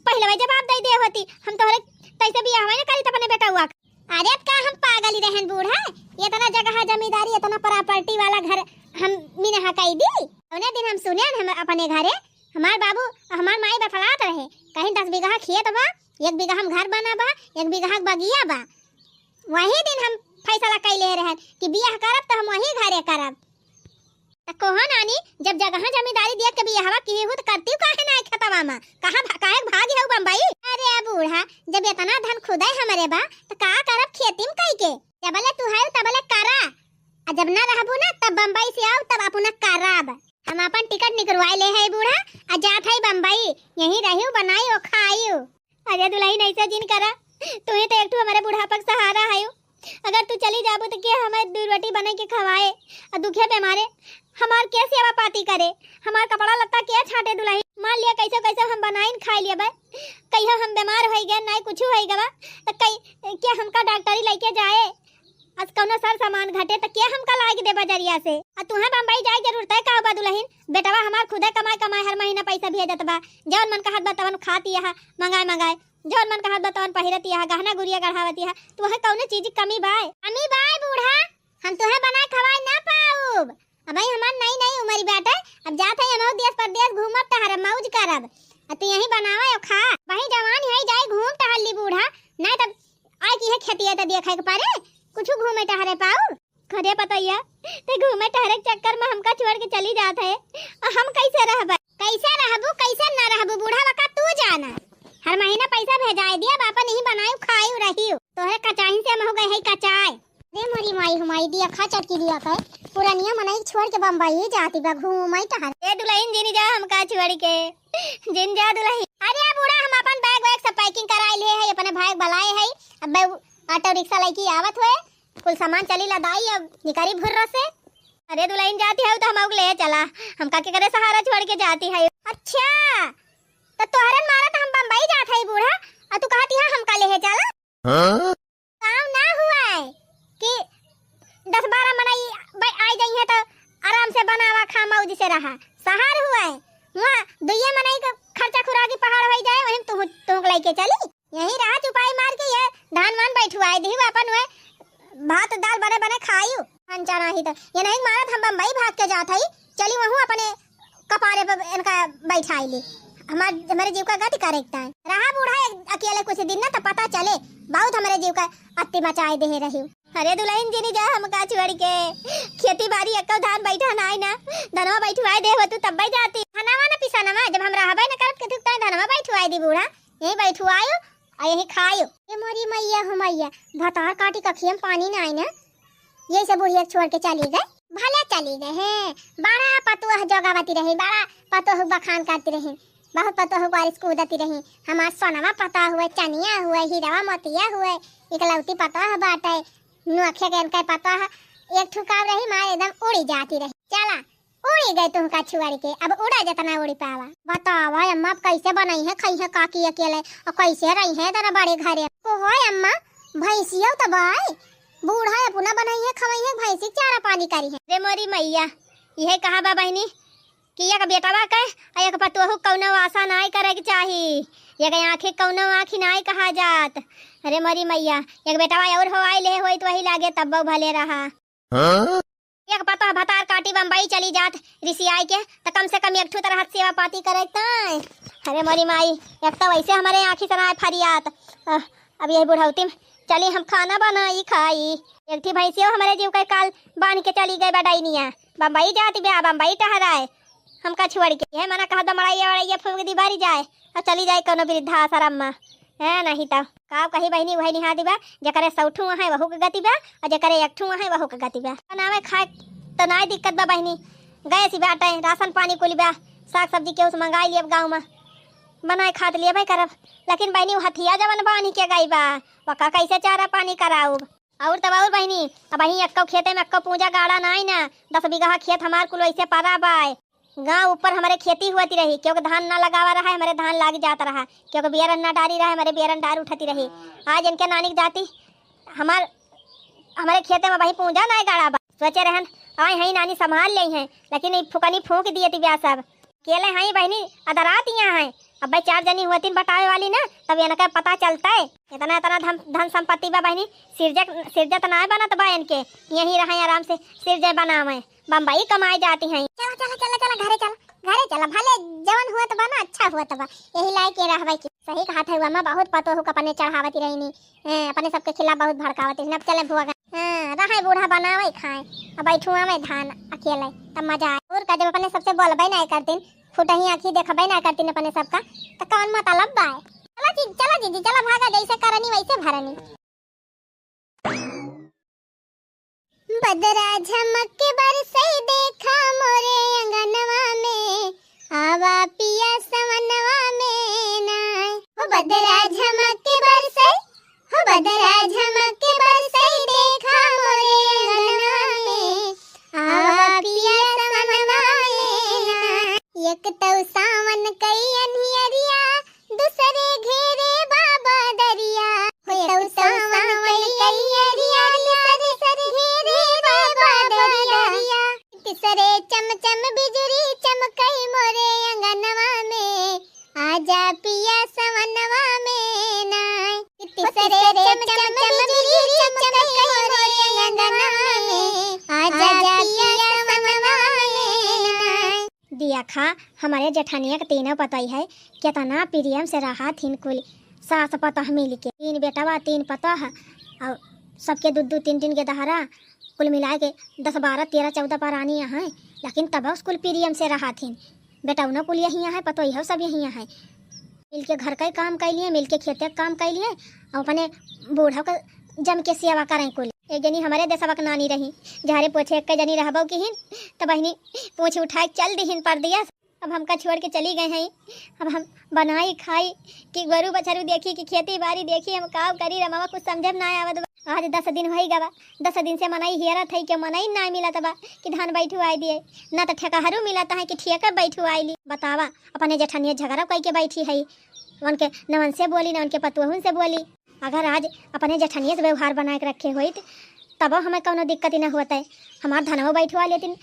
पहिले वही जवाब दे दे होती, हम तोहरे तैसे बियाह ना करी त अपने बेटउआ। अरे, अब का हम पागल ही रहन बूढ़ा? इतना जगह जमींदारी, इतना प्रॉपर्टी वाला घर हम मिनहा कई दी? उन्हें दिन हम सुने हम अपने घरे, हमार बाबू, हमार माई बतलात रहे, कहीं दस बीघा खेत बा, एक बीघा हम घर बना बा, एक बीघा बगिया बा। वही दिन हम फैसला कैले रहन कि बियाह करब त हम वही घरे करब। त कोहा नानी, जब जगह जमींदारी देख के बियाहवा किहे हू त करती काहे ना खेतवा में? कहाँ भा-, काहे भागी हऊ बम्बई? अरे बूढ़ा, जब इतना धन खुदे हमरे बा, त का करब खेती में कई के? जबले तू है तबले करा, आ जब ना रहबू ना, तब बम्बई से आऊ, तब अपना करब। हम अपन टिकट निकरवाए ले है बूढ़ा, आ जात है बम्बई, यहीं रहियो, बनाई और खाइयो। अरे दुलहिन, ऐसे जिन करा, तू ही तो एक ठो हमरे बुढ़ापा के सहारा है। अगर तू चली जाबू त के हमें दू रोटी बनाई के खवाए? आ दुखे बेमारे हमार के सेवा पाती करे? हमार कपड़ा लत्ता के छाटे दुलहिन? मान लिया कैसे कैसे हम बनाइन खाई लेबे, कहियो हम बेमार होई गए, नाई कुछ होई गवा, त कई के हमका डॉक्टरी लेके जाए? अस कौनो सर सामान घटे त के हमका लाग दे बजरिया से? आ तुहे बम्बई जाए जरूरत है का बा दुलहिन? बेटवा हमार खुदे कमाए कमाए हर महीना पैसा भेजत बा, जौन मन कहत बा तवन खात यहा मंगाए मंगाए। जौन मन कहत बा तवन पहिरत यहा, गहना गुरिया गढ़ावत यहा, तुहे कौनो चीज कमी बाय? कमी बाय बूढ़ा, हम तुहे बनाए खवाए ना पाउब। अबही हमार नई नई उमर बाटे, अब जात है हमहू देश परदेश घूमब टहरब मौज करब। आ तू यहीं बनावा और खा, वही जवान है जाए घूम टहर ली बूढ़ा, नहीं तब आए की है खेतिया त देखे के पारे, कुछ घूमे टहरे पाऊ। खरे पतैया, ते घूमे टहरे के चक्कर में हमका छोड़ के चली जात है, आ हम कैसे रहबे? कैसे रहबू, कैसे ना रहबू, बूढ़ा बका तू जाना। हर महीना पैसा भेजाए दिया, बापा नहीं बनायू, खायू, रहियू। तोहरे कचाइन से हम हो गए है कचाए। अरे मोरी माई, हुमाई दिया खा चटकी दिया कहे, पुरनिया मनई छोड़ के बम्बई जाती बा घूमई टहर। ए दुलहिन, जिन जा हमका छोड़ के, जिन जा दुलहिन। अरे बूढ़ा, हम अपन बैग वैग सब पैकिंग कराए लिए है, अपने भाई के बुलाए है, अब ऑटो रिक्शा लेके आवत हुए, कुल सामान चली लदाई, अब निकरी भुर्र से। अरे दुलहिन, जाती है तो हम ले चला, हमका के करे सहारा छोड़ के जाती है। अच्छा, तो तोहरन मारा तो हम बम्बई जात है बूढ़ा, और तू कहती है हमका ले चला? हाँ? काम ना हुआ है कि दस बारह मनई बै-, आई जाई है तो आराम से बनावा खा मौज से रहा। शहर हुआ है, वहाँ दुइये मनई का खर्चा खुराकी पहाड़ होई जाए, वहीं तू, तू लेके चली। यहीं रहा चुपाई मार के, ये धान वान बैठुआई दी, अपन वह भात दाल बने बने खायू। हम जाना ही तो ये नहीं मारत, हम बम्बई भाग के जात हई, चली वहूँ अपने कपारे पर इनका बैठाई ली। हमार, हमारे जीव का गति करे के ताई। रहा बूढ़ा एक अकेले कुछ दिन ना तो पता चले, बहुत हमारे जीव का अत्ती मचाए दे रही। अरे दुलहिन, जिन जा हमका छोड़ के, खेती बारी एको धान बैठा ना आई ना, धनवा बैठुआए दे हो तू तब्बे जाती। धनवा ना पिसानवा, जब हम रहबे न करत के तू ताई धनवा बैठुआए दी बूढ़ा, यहीं बैठुआयो और यहीं खायो। ए मोरी मैया हो मैया, भतार काटी कखियम पानी ना आई ना, यही से बुढ़िया छोड़ के चली गए। भले चली गए हैं, बड़ा पतोह जोगावती रही, बड़ा पतोह बखान करती रही, बहुत पतोह बारिश कूदती रही। हमार सोनवा पतोह हुए, चनिया हुए, हीरवा मोतिया हुए, इकलौती पतोह बाटे, नोखे के इनका पतोह, एक ठुकाव रही माँ, एकदम उड़ी जाती रही। चला, उड़ी गए तुहका छोड़ के, अब उड़ा जतना उड़ी पावा। बतावा अम्मा, अब कैसे बनइहैं, खइहैं काकी अकेले, और कैसे रहिहैं इतना बड़े घरे? को होय अम्मा, भैंसियो तो बाय, बूढ़ा अपना बनइहैं, खवइहैं, भैंसी के चारा पानी करिहैं। रे मोरी मैया, इहे कहा बा बहिनी कि एक बेटवा के आ एक पतोहू कौनो आशा नाय करे के चाही, एक आँखी कौनो आँखी नाय कहा जात। अरे मोरी मैया, एक बेटवा और हो आइल है होइत वही लागे तब भले रहा। हाँ? एक पतोह भतार काटी बम्बई चली जात रिसियाई के, त कम से कम एक ठू त रहत सेवा पाती करे ताय। अरे मोरी माई, एक तो वैसे हमरे आँखी से नाय फरियात, अ, अब यही बुढ़ौती में चली हम खाना बनाई खाई। एक ठी भैंसियो हमरे जीव के काल बांध के चली गई बा डैनिया, बम्बई जाती बा, बम्बई टहराए हमका छोड़ के। यह मना कहत बा मड़ैया वड़ैया फूंक दी बारी जाए और चली जाए कौनो वृद्धाश्रम में। है नहीं तो का कही बहिनी, वही निहाती बा, जेकरे सौ ठू है वहू के गति बा, और जेकरे एक ठू है वहू के गति बा। बनावे खाए तो नाय दिक्कत बा बहिनी, गैस ही बाटे, राशन पानी कुल बा, साग सब्जी केहू से मंगाई लियब गाँव में, बनाए खात लियबे करब। लेकिन बहिनी, वो हथिया जवन बांध के गई बा, वका कैसे चारा पानी कराउब? और तब और बहिनी, अब वहीं एक्को खेते में एक्को पूंजा गाड़ा नाई ना, दस बीघा खेत हमार कुल वैसे परा बाय। गाँव ऊपर हमरे खेती हुअती रही, क्योंकि धान ना लगावा रहा है, हमरे धान लाग जात रहा, क्योंकि बियरन ना डारी रहा है, हमरे बियरन डार उठती रही। आज इनके नानी के जाती हमार, हमरे खेते में वही पूंजा नाय गाड़ा बा। सोचे रहन, आए हैं नानी संभाल ले हैं, लेकिन ई फुकनी फूंक दिए ती ब्याह सब। अकेले हैं बहिनी, अदरात यहाँ हैं। अब भाई चार जनी हुअतीन बटावे वाली ना, तब इनका पता चलता है। इतना, इतना धन, धन संपत्ति बा बहिनी, सिरजक, सिरजत ना बनत बा इनके, यहीं रहे आराम से सिरजे बनावे। बम्बई कमाए जाती हैं। चला, चला, चला, चला, घरे चला, घरे चला, भले जवन हुआ त बा ना, अच्छा हुआ त बा, यही लायक के रहबे की। सही कहा था, अम्मा बहुत पतोहू का अपने चढ़ावती रही नी, हैं, अपने सबके खिलाफ बहुत भड़कावती रही। अब चले भुआ गा-, हैं, रहे बूढ़ा बनावे खाए, अब बैठुआ में धान अकेले, तब मजा आए। और का जब अपने सबसे बोलबे ना करतीन, फुटही आँखी देखबे ना करतीन अपने सबका, तो कौन मतलब बा? चला जी, चला जीजी, चला भागा, जैसे करनी वैसे भरनी। बदरा झमक के बरसई देखा मोरे अंगनवा में, आवा पिया सवनवा में ना। हो बदरा झमक के बरसई, हो बदरा झमक के बरसई देखा मोरे अंगनवा में, आवा पिया सवनवा में ना। एक तौ सावन कई अन्हियरिया, दूसरे घेरे बाबा दरिया। हो तौ सावन कई अन्हियरिया, दूसरे घेरे बाबा दरिया। तीसरे चम चम बिजुरी चमकई मोरे अंगनवा में, आजा पिया सवनवा में ना। तीसरे चम चम बिजुरी चमकई मोरे अंगनवा में, आजा पिया सवनवा में ना। देखा, हमरे जेठनिया के तीनों पतोही है, केतना प्रेम से रहत हिन कुल सास पतोह मिल के। तीन बेटवा, तीन पतोह, और सबके दू दू तीन तीन के दहरा, कुल मिलाए के दस बारह तेरह चौदह परानी हैं, लेकिन तब उस कुल प्रेम से रहत हिन। बेटौनो कुल यहीं हैं, पतोहियो सब यहीं हैं। मिल के घर का ही काम कइ लिए, मिल के खेते का काम कइ लिए, और अपने बूढ़ा का जम के सेवा करें कुल। एक जनी हमरे देशवा के नानी रही, झारे पोछे एक जनी रहबो किहिन, तब बहिनी पूँछ उठाए के चल दिहिन परदेस। अब हमका छोड़ के चली गए हैं, अब हम बनाई खाई कि गोरू बछरू देखी कि खेती बारी देखी, हम काव करी रमवा, कुछ समझे में ना आवत बा। आज दस दिन होई गवा, दस दिन से मनई हेरत है कि मनई ना मिलत बा कि धान बैठू आई दिए, ना तो ठेकाहरू मिलत है कि ठेके बैठू आई ली। बतावा, अपने जेठनिया झगड़ा कई के बैठी है, उनके न उनसे बोली, न उनके पतोहुन से बोली। अगर आज अपने जेठनिया से व्यवहार बनाए के रखे होइत, तबो हमें कौनो दिक्कत ही ना होत है। हमार धनवो बैठवा लेतिन,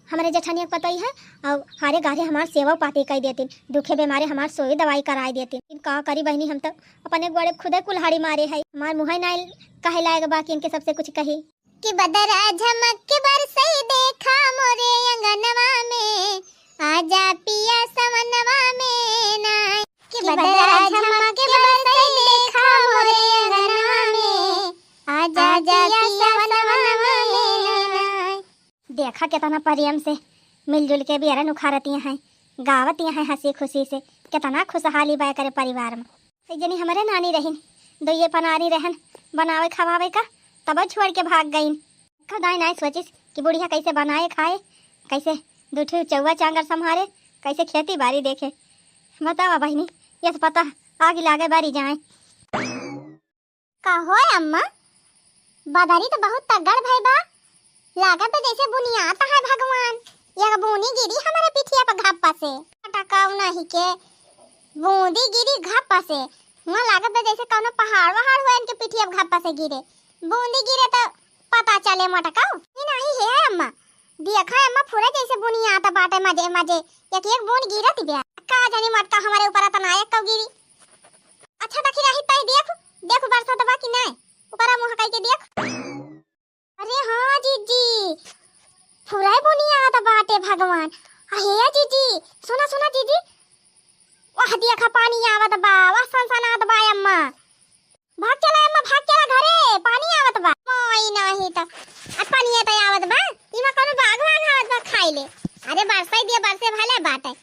हमरे जेठनिया के पतोही है, और हारे गारे हमार सेवा पाती कई देतिन, दुखे बीमारे हमार सोई दवाई कराए देतिन। लेकिन का करी बहिनी, हम तो अपने गोड़े खुदे कुल्हाड़ी मारे है। हमार मुँह ना कहे लायक बा कि इनके सबसे कुछ कही। कि बदरा झमक के बरसई देखा मोरे अंगनवा में, आजा पिया सवनवा में ना। कि बदरा झमक के बरसई देखा मोरे अंगनवा में, आजा पिया सवनवा में ना। देखा केतना प्रेम से मिलजुल के बियरन उखारतिया हैं, गावतिया हैं हँसी खुशी से, केतना खुशहाली बा करे परिवार में। एक जनी हमरे नानी रहिन, दुइये पनारी रहन बनावे खवावे का, तब छोड़ के भाग गईन। कदाई नाई सोचिस कि बुढ़िया कैसे बनाए खाए, कैसे दू ठो चौवा चांगर संभारे, कैसे खेती बारी देखे। बतावा बहिनी, यस पता आग लागे बारी जाए। का होय अम्मा, बदरी तो बहुत तगड़ भई बा, लागत बा जैसे बुनियात है भगवान, एक बूनी गिरी हमरे पिठिया पे घप्पा से। पटकाऊ नहीं के बूंदी गिरी घप्पा से, हुआ लागत बा जैसे कौनो पहाड़ वहाड़ हुआ इनके पिठिया पे घप्पा से गिरे। बूंदी गिरे तो पता चले मटकाऊ। ई नहीं है अम्मा, देखा अम्मा पूरा जैसे बुनियात बाटे मजे मजे, एक एक बूंद गिरत बा। का जानी मटका हमारे ऊपर तना एक कौ गिरी। अच्छा देखी रही तई देख, देख बरसत बा कि नहीं, ऊपर मुँह कई के देख। अरे हाँ जीजी, फुराई बुनी आवत बाटे भगवान। अहे जीजी, सुना सुना जीजी, वाह देखा पानी आवत बा, वाह सनसनात बा अम्मा। भाग चला अम्मा, भाग चला घरे, पानी आवत बा। मोई नाही त, आ पानी त आवत बा, इमा कौनो बाघ वाघ आवत बा खाई ले। अरे बरसाई दिया, बरसे भले बाटे,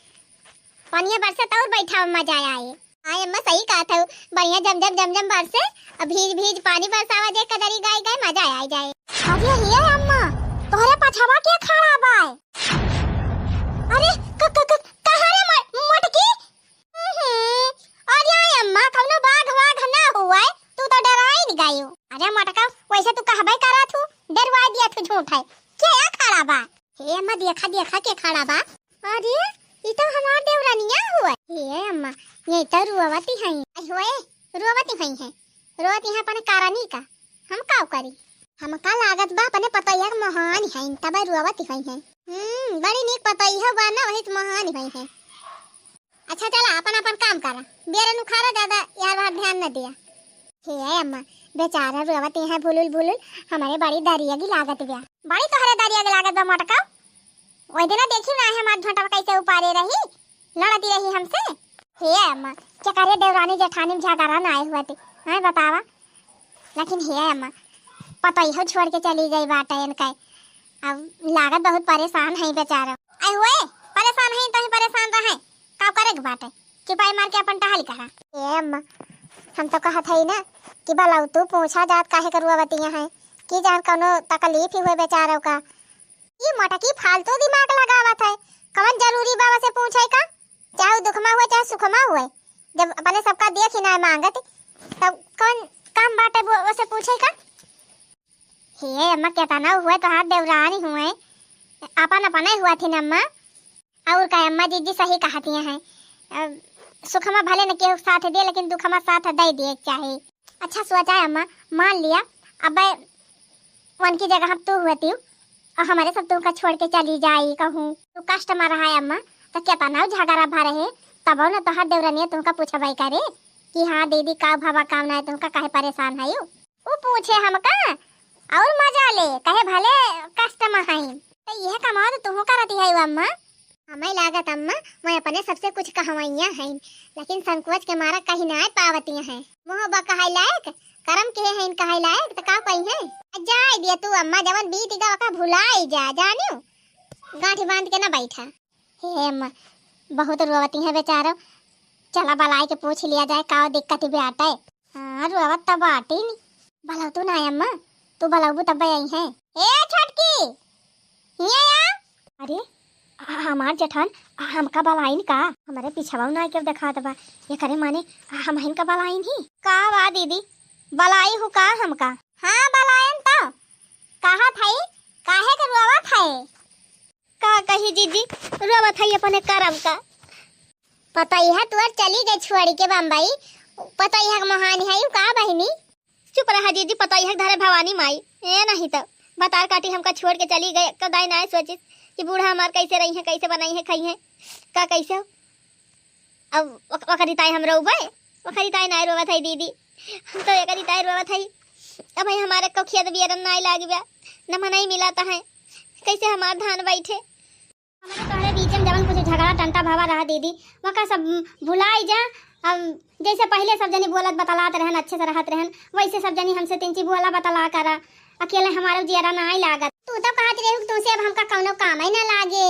पानिया बरसे त और बैठा मजा आए। हाँ अम्मा, सही कहत हऊ, बढ़िया जम जम जम जम बरसे, अब भीज भीज पानी बरसावा जे कदरी गाय गाय मजा आ जाए। अरे हे अम्मा, तोहरे पछवा के खड़ा बा? अरे क, क, क, कहाँ रे म-, मोटकी? हम्म, अरे अम्मा, कौनो बाघ वाघ ना हुआ है, तू तो डराइन गयो। अरे मोटका, वैसे तू कहबे करा थू, डरवा दिया थू झूठ है। के खड़ा बा? हे अम्मा, देखा, देखा के खड़ा बा। अरे, ई तो हमार देवरानिया हुआ। हे अम्मा, ये तो रोवती हैं। आई होए, रोवती हैं, हैं। रोवती हैं अपने कारणी का। हम का करी? हमका लागत बा अपने पतोहिया के मोहान हैं, तब रोवती हैं, हैं। हम्म, बड़ी नीक पतोहिया बा ना, वही तो मोहान हैं, हैं। अच्छा चला, अपन अपन काम करा, बेरन उखाड़ा, ज्यादा यार बाहर ध्यान न दिया। हे अम्मा, बेचारा रोवत हैं भुलुल भुलुल, हमारे बड़ी दरिया की लागत बा। बड़ी तोहरे दरिया की लागत बा मोटका। ओई दिना देखी ना है हमार झोंटवा कैसे उपारे रही, लड़ती रही हमसे। हे अम्मा, के करे देवरानी जेठानी में झगड़ा ना आए हुआ थी, हाँ बतावा। लेकिन हे अम्मा, पतोहियो छोड़ के चली गई बाटे इनके। अब लागत बहुत परेशान है बेचारा। आई हुए, परेशान है तो ही परेशान रहे, का करे के बाटे, चुपाई मार के अपन टहल करा। ए अम्मा, हम तो कहत है ना कि भला तू पूछा जात काहे के रोवतिया है, कि जान कौनो तकलीफ ही हुए बेचारा का। ई मोटकी फालतू दिमाग लगावत है, कवन जरूरी बा वसे पूछे का, चाहे उ दुखमा हुए चाहे सुखमा हुए, जब अपने सबका देख ही ना मांगत, तब कौन काम बाटे वो, वसे पूछे का? हे अम्मा, केतना हुए तोहार देवरानी हुए, अपन अपने हुआ थी न अम्मा। और का अम्मा, जीजी सही कहती हैं, अब सुखमा भले न केहू साथ दे, लेकिन दुखमा साथ दे दिए के चाही। अच्छा सोचा है अम्मा, मान लिया, अब उनकी जगह हम तू हुआ थी, और हमारे सब तुमका छोड़ के चली जाई कहूँ, तू कष्ट में रहा है अम्मा, तो केतना झगड़ा भा रहे, तब न तोहार देवरानिया तुमका पूछबे करे कि हाँ दीदी, का भवा, का ना है, तुमका काहे परेशान है यू? उ पूछे हमका और मजा ले, कहे भले कष्ट में हईन। तो यह कमाल तुहू करती है अम्मा? हमें लागत अम्मा, मैं अपने सबसे कुछ कहवैया हईन, लेकिन संकोच के मारा कही ना पावती हैं। मुँह बकहाई लायक, करम के हईन कहाई लायक, तो का कही है? जाए दिया तू अम्मा, जवन बीत गवा का भुलाई जा, जानियो, गांठी बांध के ना बैठा। हे अम्मा, बहुत रोवती हैं बेचारो। चला बलाई के पूछ लिया जाए, का दिक्कत ही बाटे। हाँ, रोवत तब बाटी नी। बलौतू ना अम्मा, तू बलौबू तब आई हैं। ए छोटकी, हिया आ। अरे, ह-, हमार जेठान, हमका बलाइन का? हमारे पिछवा ना के देखात बा। एकरे माने हमहिन का बलाइन ही? का बा दीदी, बलाई हु का हमका? हाँ, बलाइन तो। कहा थाई, काहे के रोवत है? का कही जीजी, रोवत है अपने करम का। पतोहिया तोर चली गई छोड़ के बम्बई, पतोहिया के मोहानी है यू का बहिनी? चुप रहा जीजी, पतोहिया के धरे भवानी माई। ए नहीं तो बतार काटी हमका छोड़ के चली गए, कदाई ना सोचिस कि बूढ़ा हमार कैसे रही है, कैसे बनाई है, खाई है, का कैसे हो। अब ओक-, ओकरी ताई हम रोबे, ओकरी ताई ना रोवत है दीदी, हम तो एकरी ताई रोवत है। अब है हमारे को खेत बियरन नाई लाग बा, न मनई मिलाता है, कैसे हमार धान बैठे। हमरे तोहरे बीच में जवन कुछ झगड़ा टंटा भवा रहा दीदी, वका सब भुलाई जा। अब जैसे पहले सब जनी बोलत बतलात रहन, अच्छे से रहत रहन, वैसे सब जनी हमसे तिनची बोला बतला करा। अकेले हमारे जियरा नाई लागत। तू तो कहत रहू कि तुमसे अब हमका कौनो काम ही ना लागे,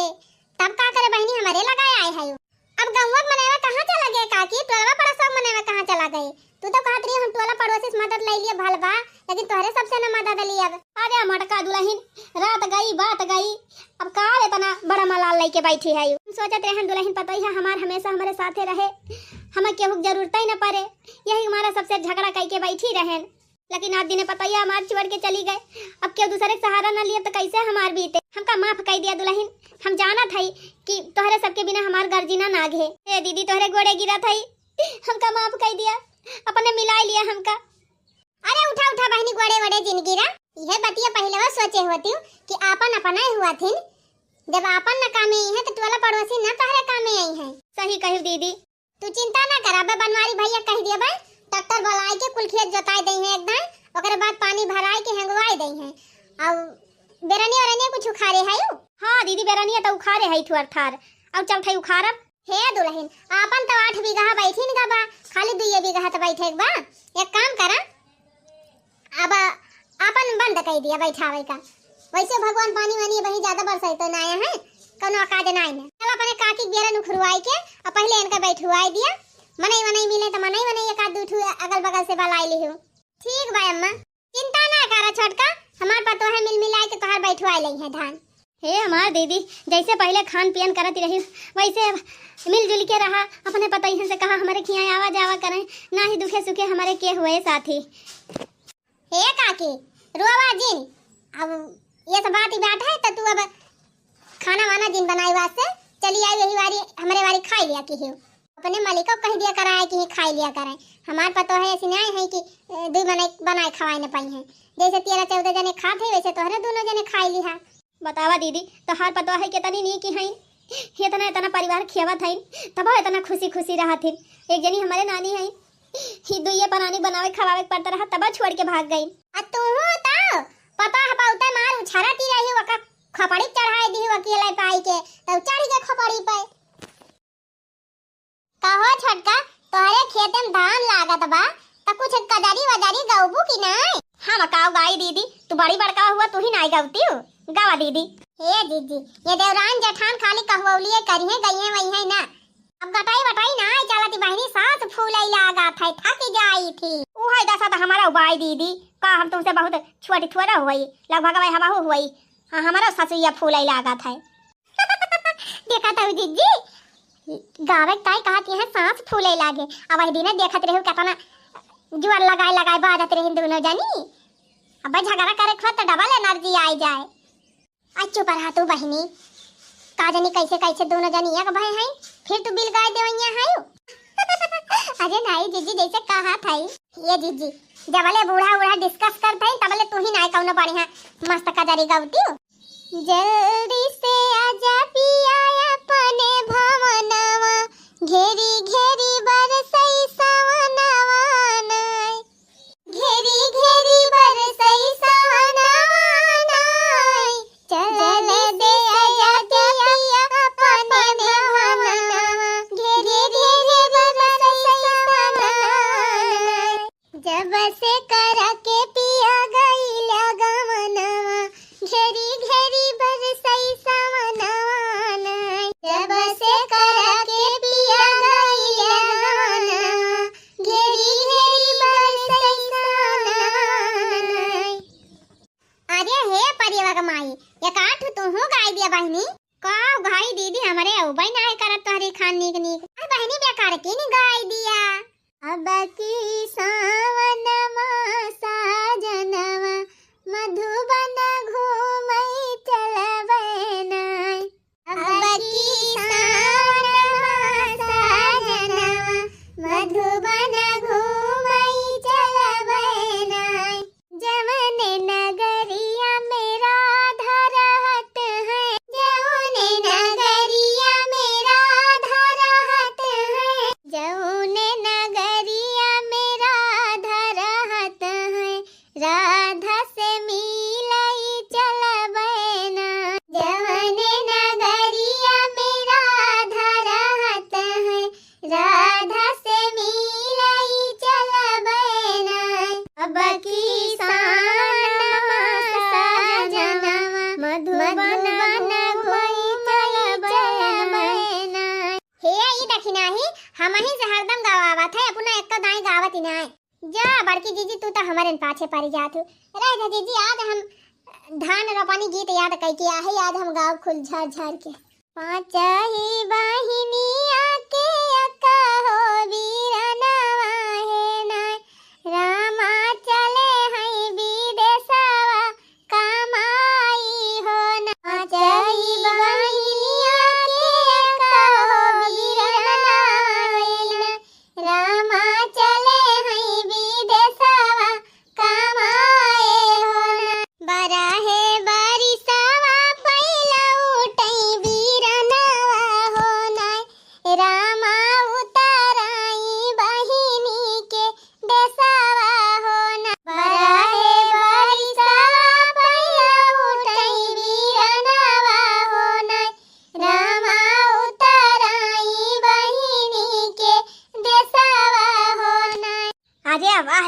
तब का करे बहिनी, हमारे लगाए आए है। अब गौवा के मनैवा कहाँ चला गए काकी? टोलवा पड़ोसवा के मनैवा कहाँ चला गए? तू तो कहत रही हम टोला पड़ोसी से मदद ले लिए भल बा, लेकिन तोहरे सबसे न मदद लियब। अरे मोटका दुलहिन, रात गई बात गई, अब का इतना बड़ा मलाल लेके बैठी है? हम सोचत रहन दुलहिन पतोहिया हमार हमेशा हमारे साथे रहे, हमें केहू के जरूरत ही न पड़े, यही हमारा सबसे झगड़ा कई के बैठी रहन। लेकिन आज दिने पतोहिया हमार छोड़ के चली गए। अब केहू दूसरे के सहारा ना लिए तो कैसे हमार बीते? हमका माफ कई दिया दुलहिन, हम जानत हई कि तोहरे सबके बिना हमार घर जीना नाग है। ए दीदी, तोहरे गोड़े गिरत हई, हमका माफ कई दिया, अपने मिलाई लिया हमका। अरे उठा उठा बहिनी, गोड़े वोड़े जिन गिरा। इहे बतिया पहिले वो सोचे होती कि आपन अपना हुआ थिन, जब आपन न कामे आई है तो टोला पड़ोसी न तोहरे कामे आई है। सही कही दीदी। तू चिंता ना कर, अबे बनवारी भैया कह दिया बे, ट्रैक्टर बुलाई के कुल खेत जोताई दे हैं एकदम, ओकरे बाद पानी भराई के हेंगवाई दे हैं। और बेरनिया ओरनिया कुछ उखाड़े है यू? हाँ दीदी, बेरनिया तो उखाड़े है थुअर थार, और चल थे उखाड़ब। हे दुलहिन, आपन तो आठ बीघा बैठिन का बा, खाली दुइये बीघा तो बैठे के बा। एक काम करा, अब आपन बंद कई दिया बैठावे का। वैसे भगवान पानी वानी वही ज्यादा बरसाई तो ना आया है, कोनो काज ना है। चल अपने काकी के बेरन उखरुआई के, आ पहले इनका बैठुआई दिया। मनई वनई मिले तो मनई वनई एक आध दू ठू अगल बगल से बलाई लिहू। ठीक बा अम्मा, चिंता ना करा छोटका, हमार पतोह है मिल मिलाई के तोहार बैठुआई लई है धान। हे हमार दीदी, जैसे पहले खान पियन करत रही, वैसे अब मिलजुल के रहा। अपने पतोहियन से कहा हमरे खियाँ आवा जावा करें, ना ही दुखे सुखे हमरे के हुए साथी। हे काकी, रोवा जिन, अब ये सब बात ही बात है, तो तू अब खाना वाना जिन बनाई वास्ते चली आई, यही वारी हमरे वारी खाई लिया की हो। अपने मालिक को कह दिया कराए कि खाई लिया करें। हमार पतोह है ऐसी नहीं है कि ए, दुई मने बनाए खवाए न पाई हैं। जैसे तेरह चौदह जने खात है, वैसे तोहरे दोनों जने खाई लिहा। बतावा दीदी, तोहार पतोह है कितनी नीक है, इतना इतना परिवार खियावत है, तबो इतना खुशी खुशी रहत है। एक जनी हमारे नानी है, ही दुइये परानी बनावे खवावे के पड़ता रहा, तबो छोड़ के भाग गई। आ तू तो पतोह बहुते मार उछारा ती रही, ओका खपड़ी चढ़ाई दी अकेले पाई के, तब चढ़ के खपड़ी पे। कहो छोटका, तोहरे खेते में धान लागत बा, त कुछ कजरी वजरी गौबू कि नाय? हम काऊ गाई दीदी, तू बड़ी बड़का हुआ, तू ही नाय गौती हो, गावा दीदी। हे जीजी, ये देवरान जेठान खाली कहवौलिए करिहे, गइहे वइहे ना। अब गटाई वटाई नाय चलती बहिनी, सांस फूलई लागत है, थक जाई थी। उहे दशा त हमारा उबाई दीदी, का हम तुमसे बहुत छोटी थोड़ा हुई, लगभग वही हमहू हुई। हाँ, हमारा ससुइया फूलई लागत है। देखा तो जीजी, गावे के ताई कहत यहाँ सांस फूले लागे। अब वही दिने देखत रहू कितना जुआर लगाए लगाए बाजत रही दोनों जनी। अब झगड़ा करे खुआ तो डबल एनर्जी आई जाए। आ चुप रहा तू बहिनी, का जनी कैसे कैसे दोनों जनी एक भय हैं, फिर तू बिल गाय देवैया है। अरे नहीं जीजी, जैसे कहा था ये जीजी, जबले बूढ़ा बूढ़ा डिस्कस करत है तबले तू ही नहीं कौनो बढ़िया मस्त कजरी गौती हो। जल्दी से आजा पिया अपने भवनवा, घेरी घेरी बरसई सवनवा नाय। घेरी घेरी बरसई सवनवा नाय। चल दे आजा पिया अपने भवनवा, घेरी घेरी बरसई सवनवा नाय। जब से करा के पिया गईला गवनवा, घेरी घेरी बरसई सवनवा नाय। जब से करा के पिया गईला गवनवा, घेरी घेरी बरसई सवनवा नाय। अरे हे परिवा के माई, एक आठ तुहू गाई दिया बहिनी। का गाई दीदी, हमरे अउबई नाय करत तोहरी खान नीक नीक। आ बहिनी बेकार की नी गाई दिया। अब की सावनवा साजनवा मधुबन घूमई चलबे नाय। अब की सावनवा साजनवा मधुबन घूमई चलबे नाय। जवन नगरिया में राधा रहत है, जवन नगरिया में राधा रहत है, जवन नगरिया में राधा रहत है, राधा से मिलई चलबे ना। जवन नगरिया में राधा रहत है, राधा से मिलई चलबे ना। अब की सावनवा साजनवा मधुबन घूमई चलबे ना। हे ई देखी नाही, हमही से हरदम गवावत है, अपना एक तो दाई गावत ही नाय। जा बड़की जीजी, तू तो हमरे पाछे पड़ी जात हो। रह जा जीजी, आज हम धान रोपनी गीत याद कई के आहे, आज हम गाँव खुल झर झर के। पाँच ही बहिनिया के अका हो बीरनवा हे नाय, रामा चले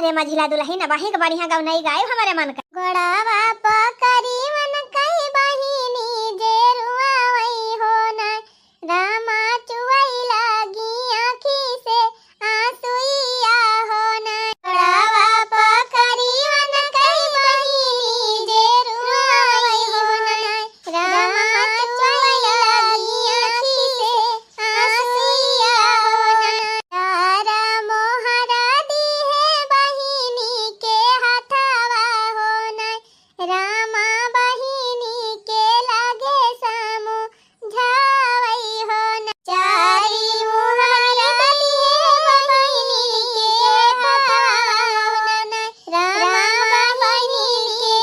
ते मझिला दुलहिन, अबहीं क बढ़िया गवनई गायब हमरे मन का। गोड़वा पकरी मन कई बहिनी जे रुआवई हो ना, रामा चुवई लागी आँखी से आँसुइया हो ना। गोड़वा पकरी मन कई बहिनी जे रुआवई हो ना, रामा चुवई लागी आँखी से आँसुइया हो ना। चार मोहरा दिहे बहिनी के हथवा हो ना, रामा बहिनी के लागे समझावई हो ना। चारी मोहरा दिहे बहिनी के हथवा हो ना, रामा बहिनी के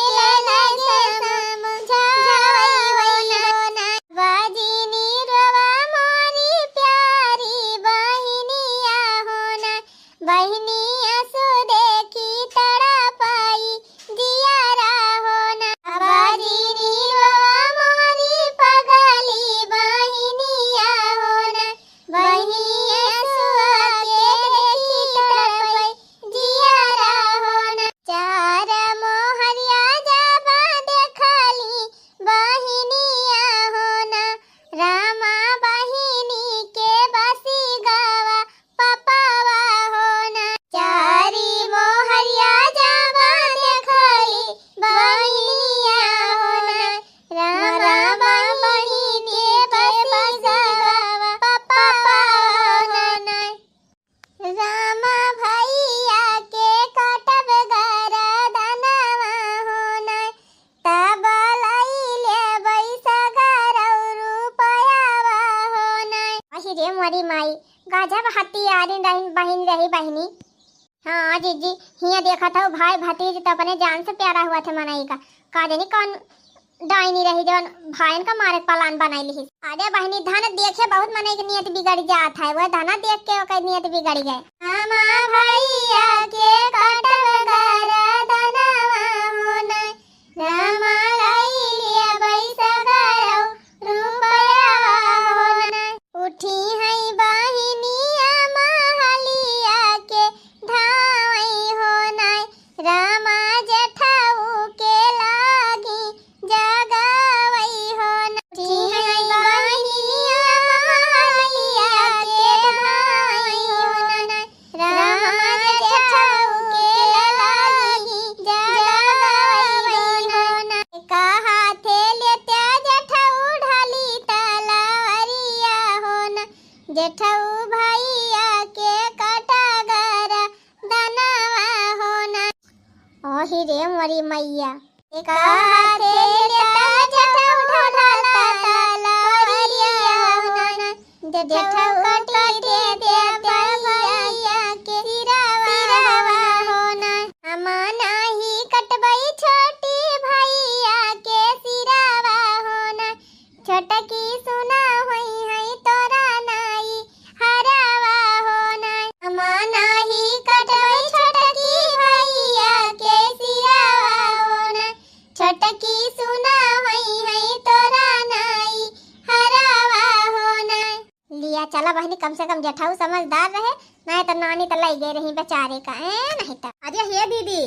लागे समझावई हो ना। बाजिनी रोवा मोरी प्यारी बहिनिया हो ना, बहिनी आँसू देखी तड़पाई जियारा हो ना। बाजिनी रोवा मोरी पगली बहिनिया हो ना, बहिनी आँसू के देखी तड़पाई जियारा हो ना। चार मोहरिया जाबा देखली बहिनिया हो ना, रामा बहिनी के बसी गवा पपवा हो ना। चारी मोहरिया जाबा देखली बहिनिया हो ना, रामा बहिनी के बसी गवा पपवा हो ना। रामा भैया के कटब गरदनवा हो ना, तब लई लेबै सगरौ रुपयावा हो ना। अहि रे मोरी माई, गजब हत्ती आरिन रहिन बहिन रही बहिनी। हाँ जीजी, हियाँ देखत हौ भाई भतीज तो अपने जान से प्यारा हुआ थे मनई का। का जानी कौन डाइनी रही जौन भाईन का मारे के plan बनाई लिहिस। अरे बहिनी, धन देखे बहुत मनई के नियत बिगड़ जात है, वह धना देख के ओकर नियत बिगड़ गए। रामा भैया के कटब गरदनवा हो ना, रामा लई लेबै सगरौ रुपयावा हो ना। उठी है बहिनिया महलिया के धावई हो ना, रामा जेठऊ के लागी जगावई हो ना। उठी है बहिनिया महलिया के धावई हो ना, रामा जेठऊ के लागी जगावई हो ना। एका हाथे लेत्या जेठऊ ढाली तलवरिया हो ना, जेठऊ भैया के कटा गरदनवा हो ना। ओहि रे मोरी मैया। एका हाथे लेत्या जेठऊ ढाली तलवरिया हो ना, जेठऊ कटी देत्या भैया के सिरवा हो ना। हम नाही कटबई छोटी भैया के सिरवा हो ना, छोटकी सुना होई है तोरा नाई हरवा हो ना। हम नाही कटबई छोटकी भैया के सिरवा हो ना, छोटकी सुना होई है तोरा नाई हरवा हो ना। लिया चला बहिनी, कम से कम जेठऊ समझदार रहे, नहीं तो नानी तो लई गए रही बेचारे का, ए नहीं तो। अरे हे दीदी,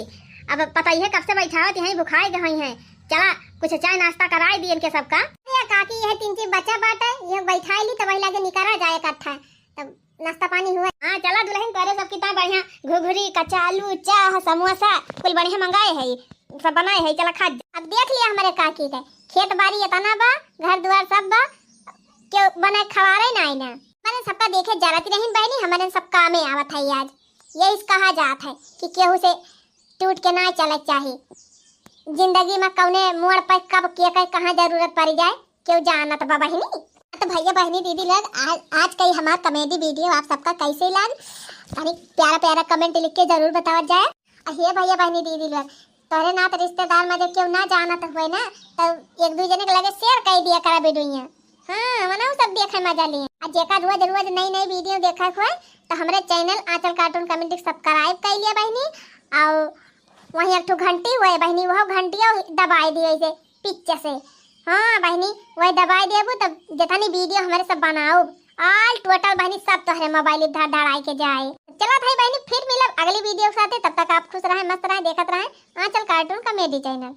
अब पता ही है कब से बैठावत हैं, भुखाए गए हैं, चला कुछ चाय नाश्ता कराई दी इनके सबका। अरे काकी, यह तीन चीज बचा बाटे, यह बैठाई ली तो वही लागे निकरा जाए इकट्ठा, तब नाश्ता पानी हुआ। हाँ चला दुलहिन, तोरे सबकी ता बढ़िया घुघरी, कचालू, चाह, समोसा कुल बढ़िया मंगाए है, सब बनाए है, चला खा जा। अब देख लिया हमरे काकी के, खेत बारी इतना बा, घर दुआर सब बा, केहू बनाए खवारे ना आई ना। हमरे सबका देखे जरत रहिन बहिनी, हमरे सब कामे आवत है आज। यही से कहा जात है कि केहू से टूट के ना चले के चाही। जिंदगी में कौने मोड़ पर कब के के कहाँ जरूरत पड़ जाए, केहू जानत बा बहिनी। तो भैया बहिनी दीदी लोग, आज, आज का ये हमार comedy video आप सबका कैसे लाग, तनी प्यारा प्यारा comment लिख के जरूर बतावत जाए। और हे भैया बहिनी दीदी लोग, तोहरे नात रिश्तेदार में जब केहू ना जानत हुए ना, तो एक दू जने के लगे share कर दिया करा video। हाँ, मने उ सब देखे मजा लिए। आ जेका रोज रोज नई नई video देखा हुए, तो हमरे channel आंचल cartoon comedy subscribe कर लिया बहिनी। और वहीं एक ठो घंटी हुए बहिनी, वह घंटिया दबाई दिए ऐसे पीछे से। हाँ बहिनी, वही दबाई देबू, तब जितनी video हमरे सब बनाओ, all total बहिनी सब तोहरे mobile धड़ धड़ाई के जाए। चला भाई बहनी, फिर मिलब अगली video के साथे। तब तक आप खुश रहें, मस्त रहें, देखत रहें आंचल cartoon comedy channel।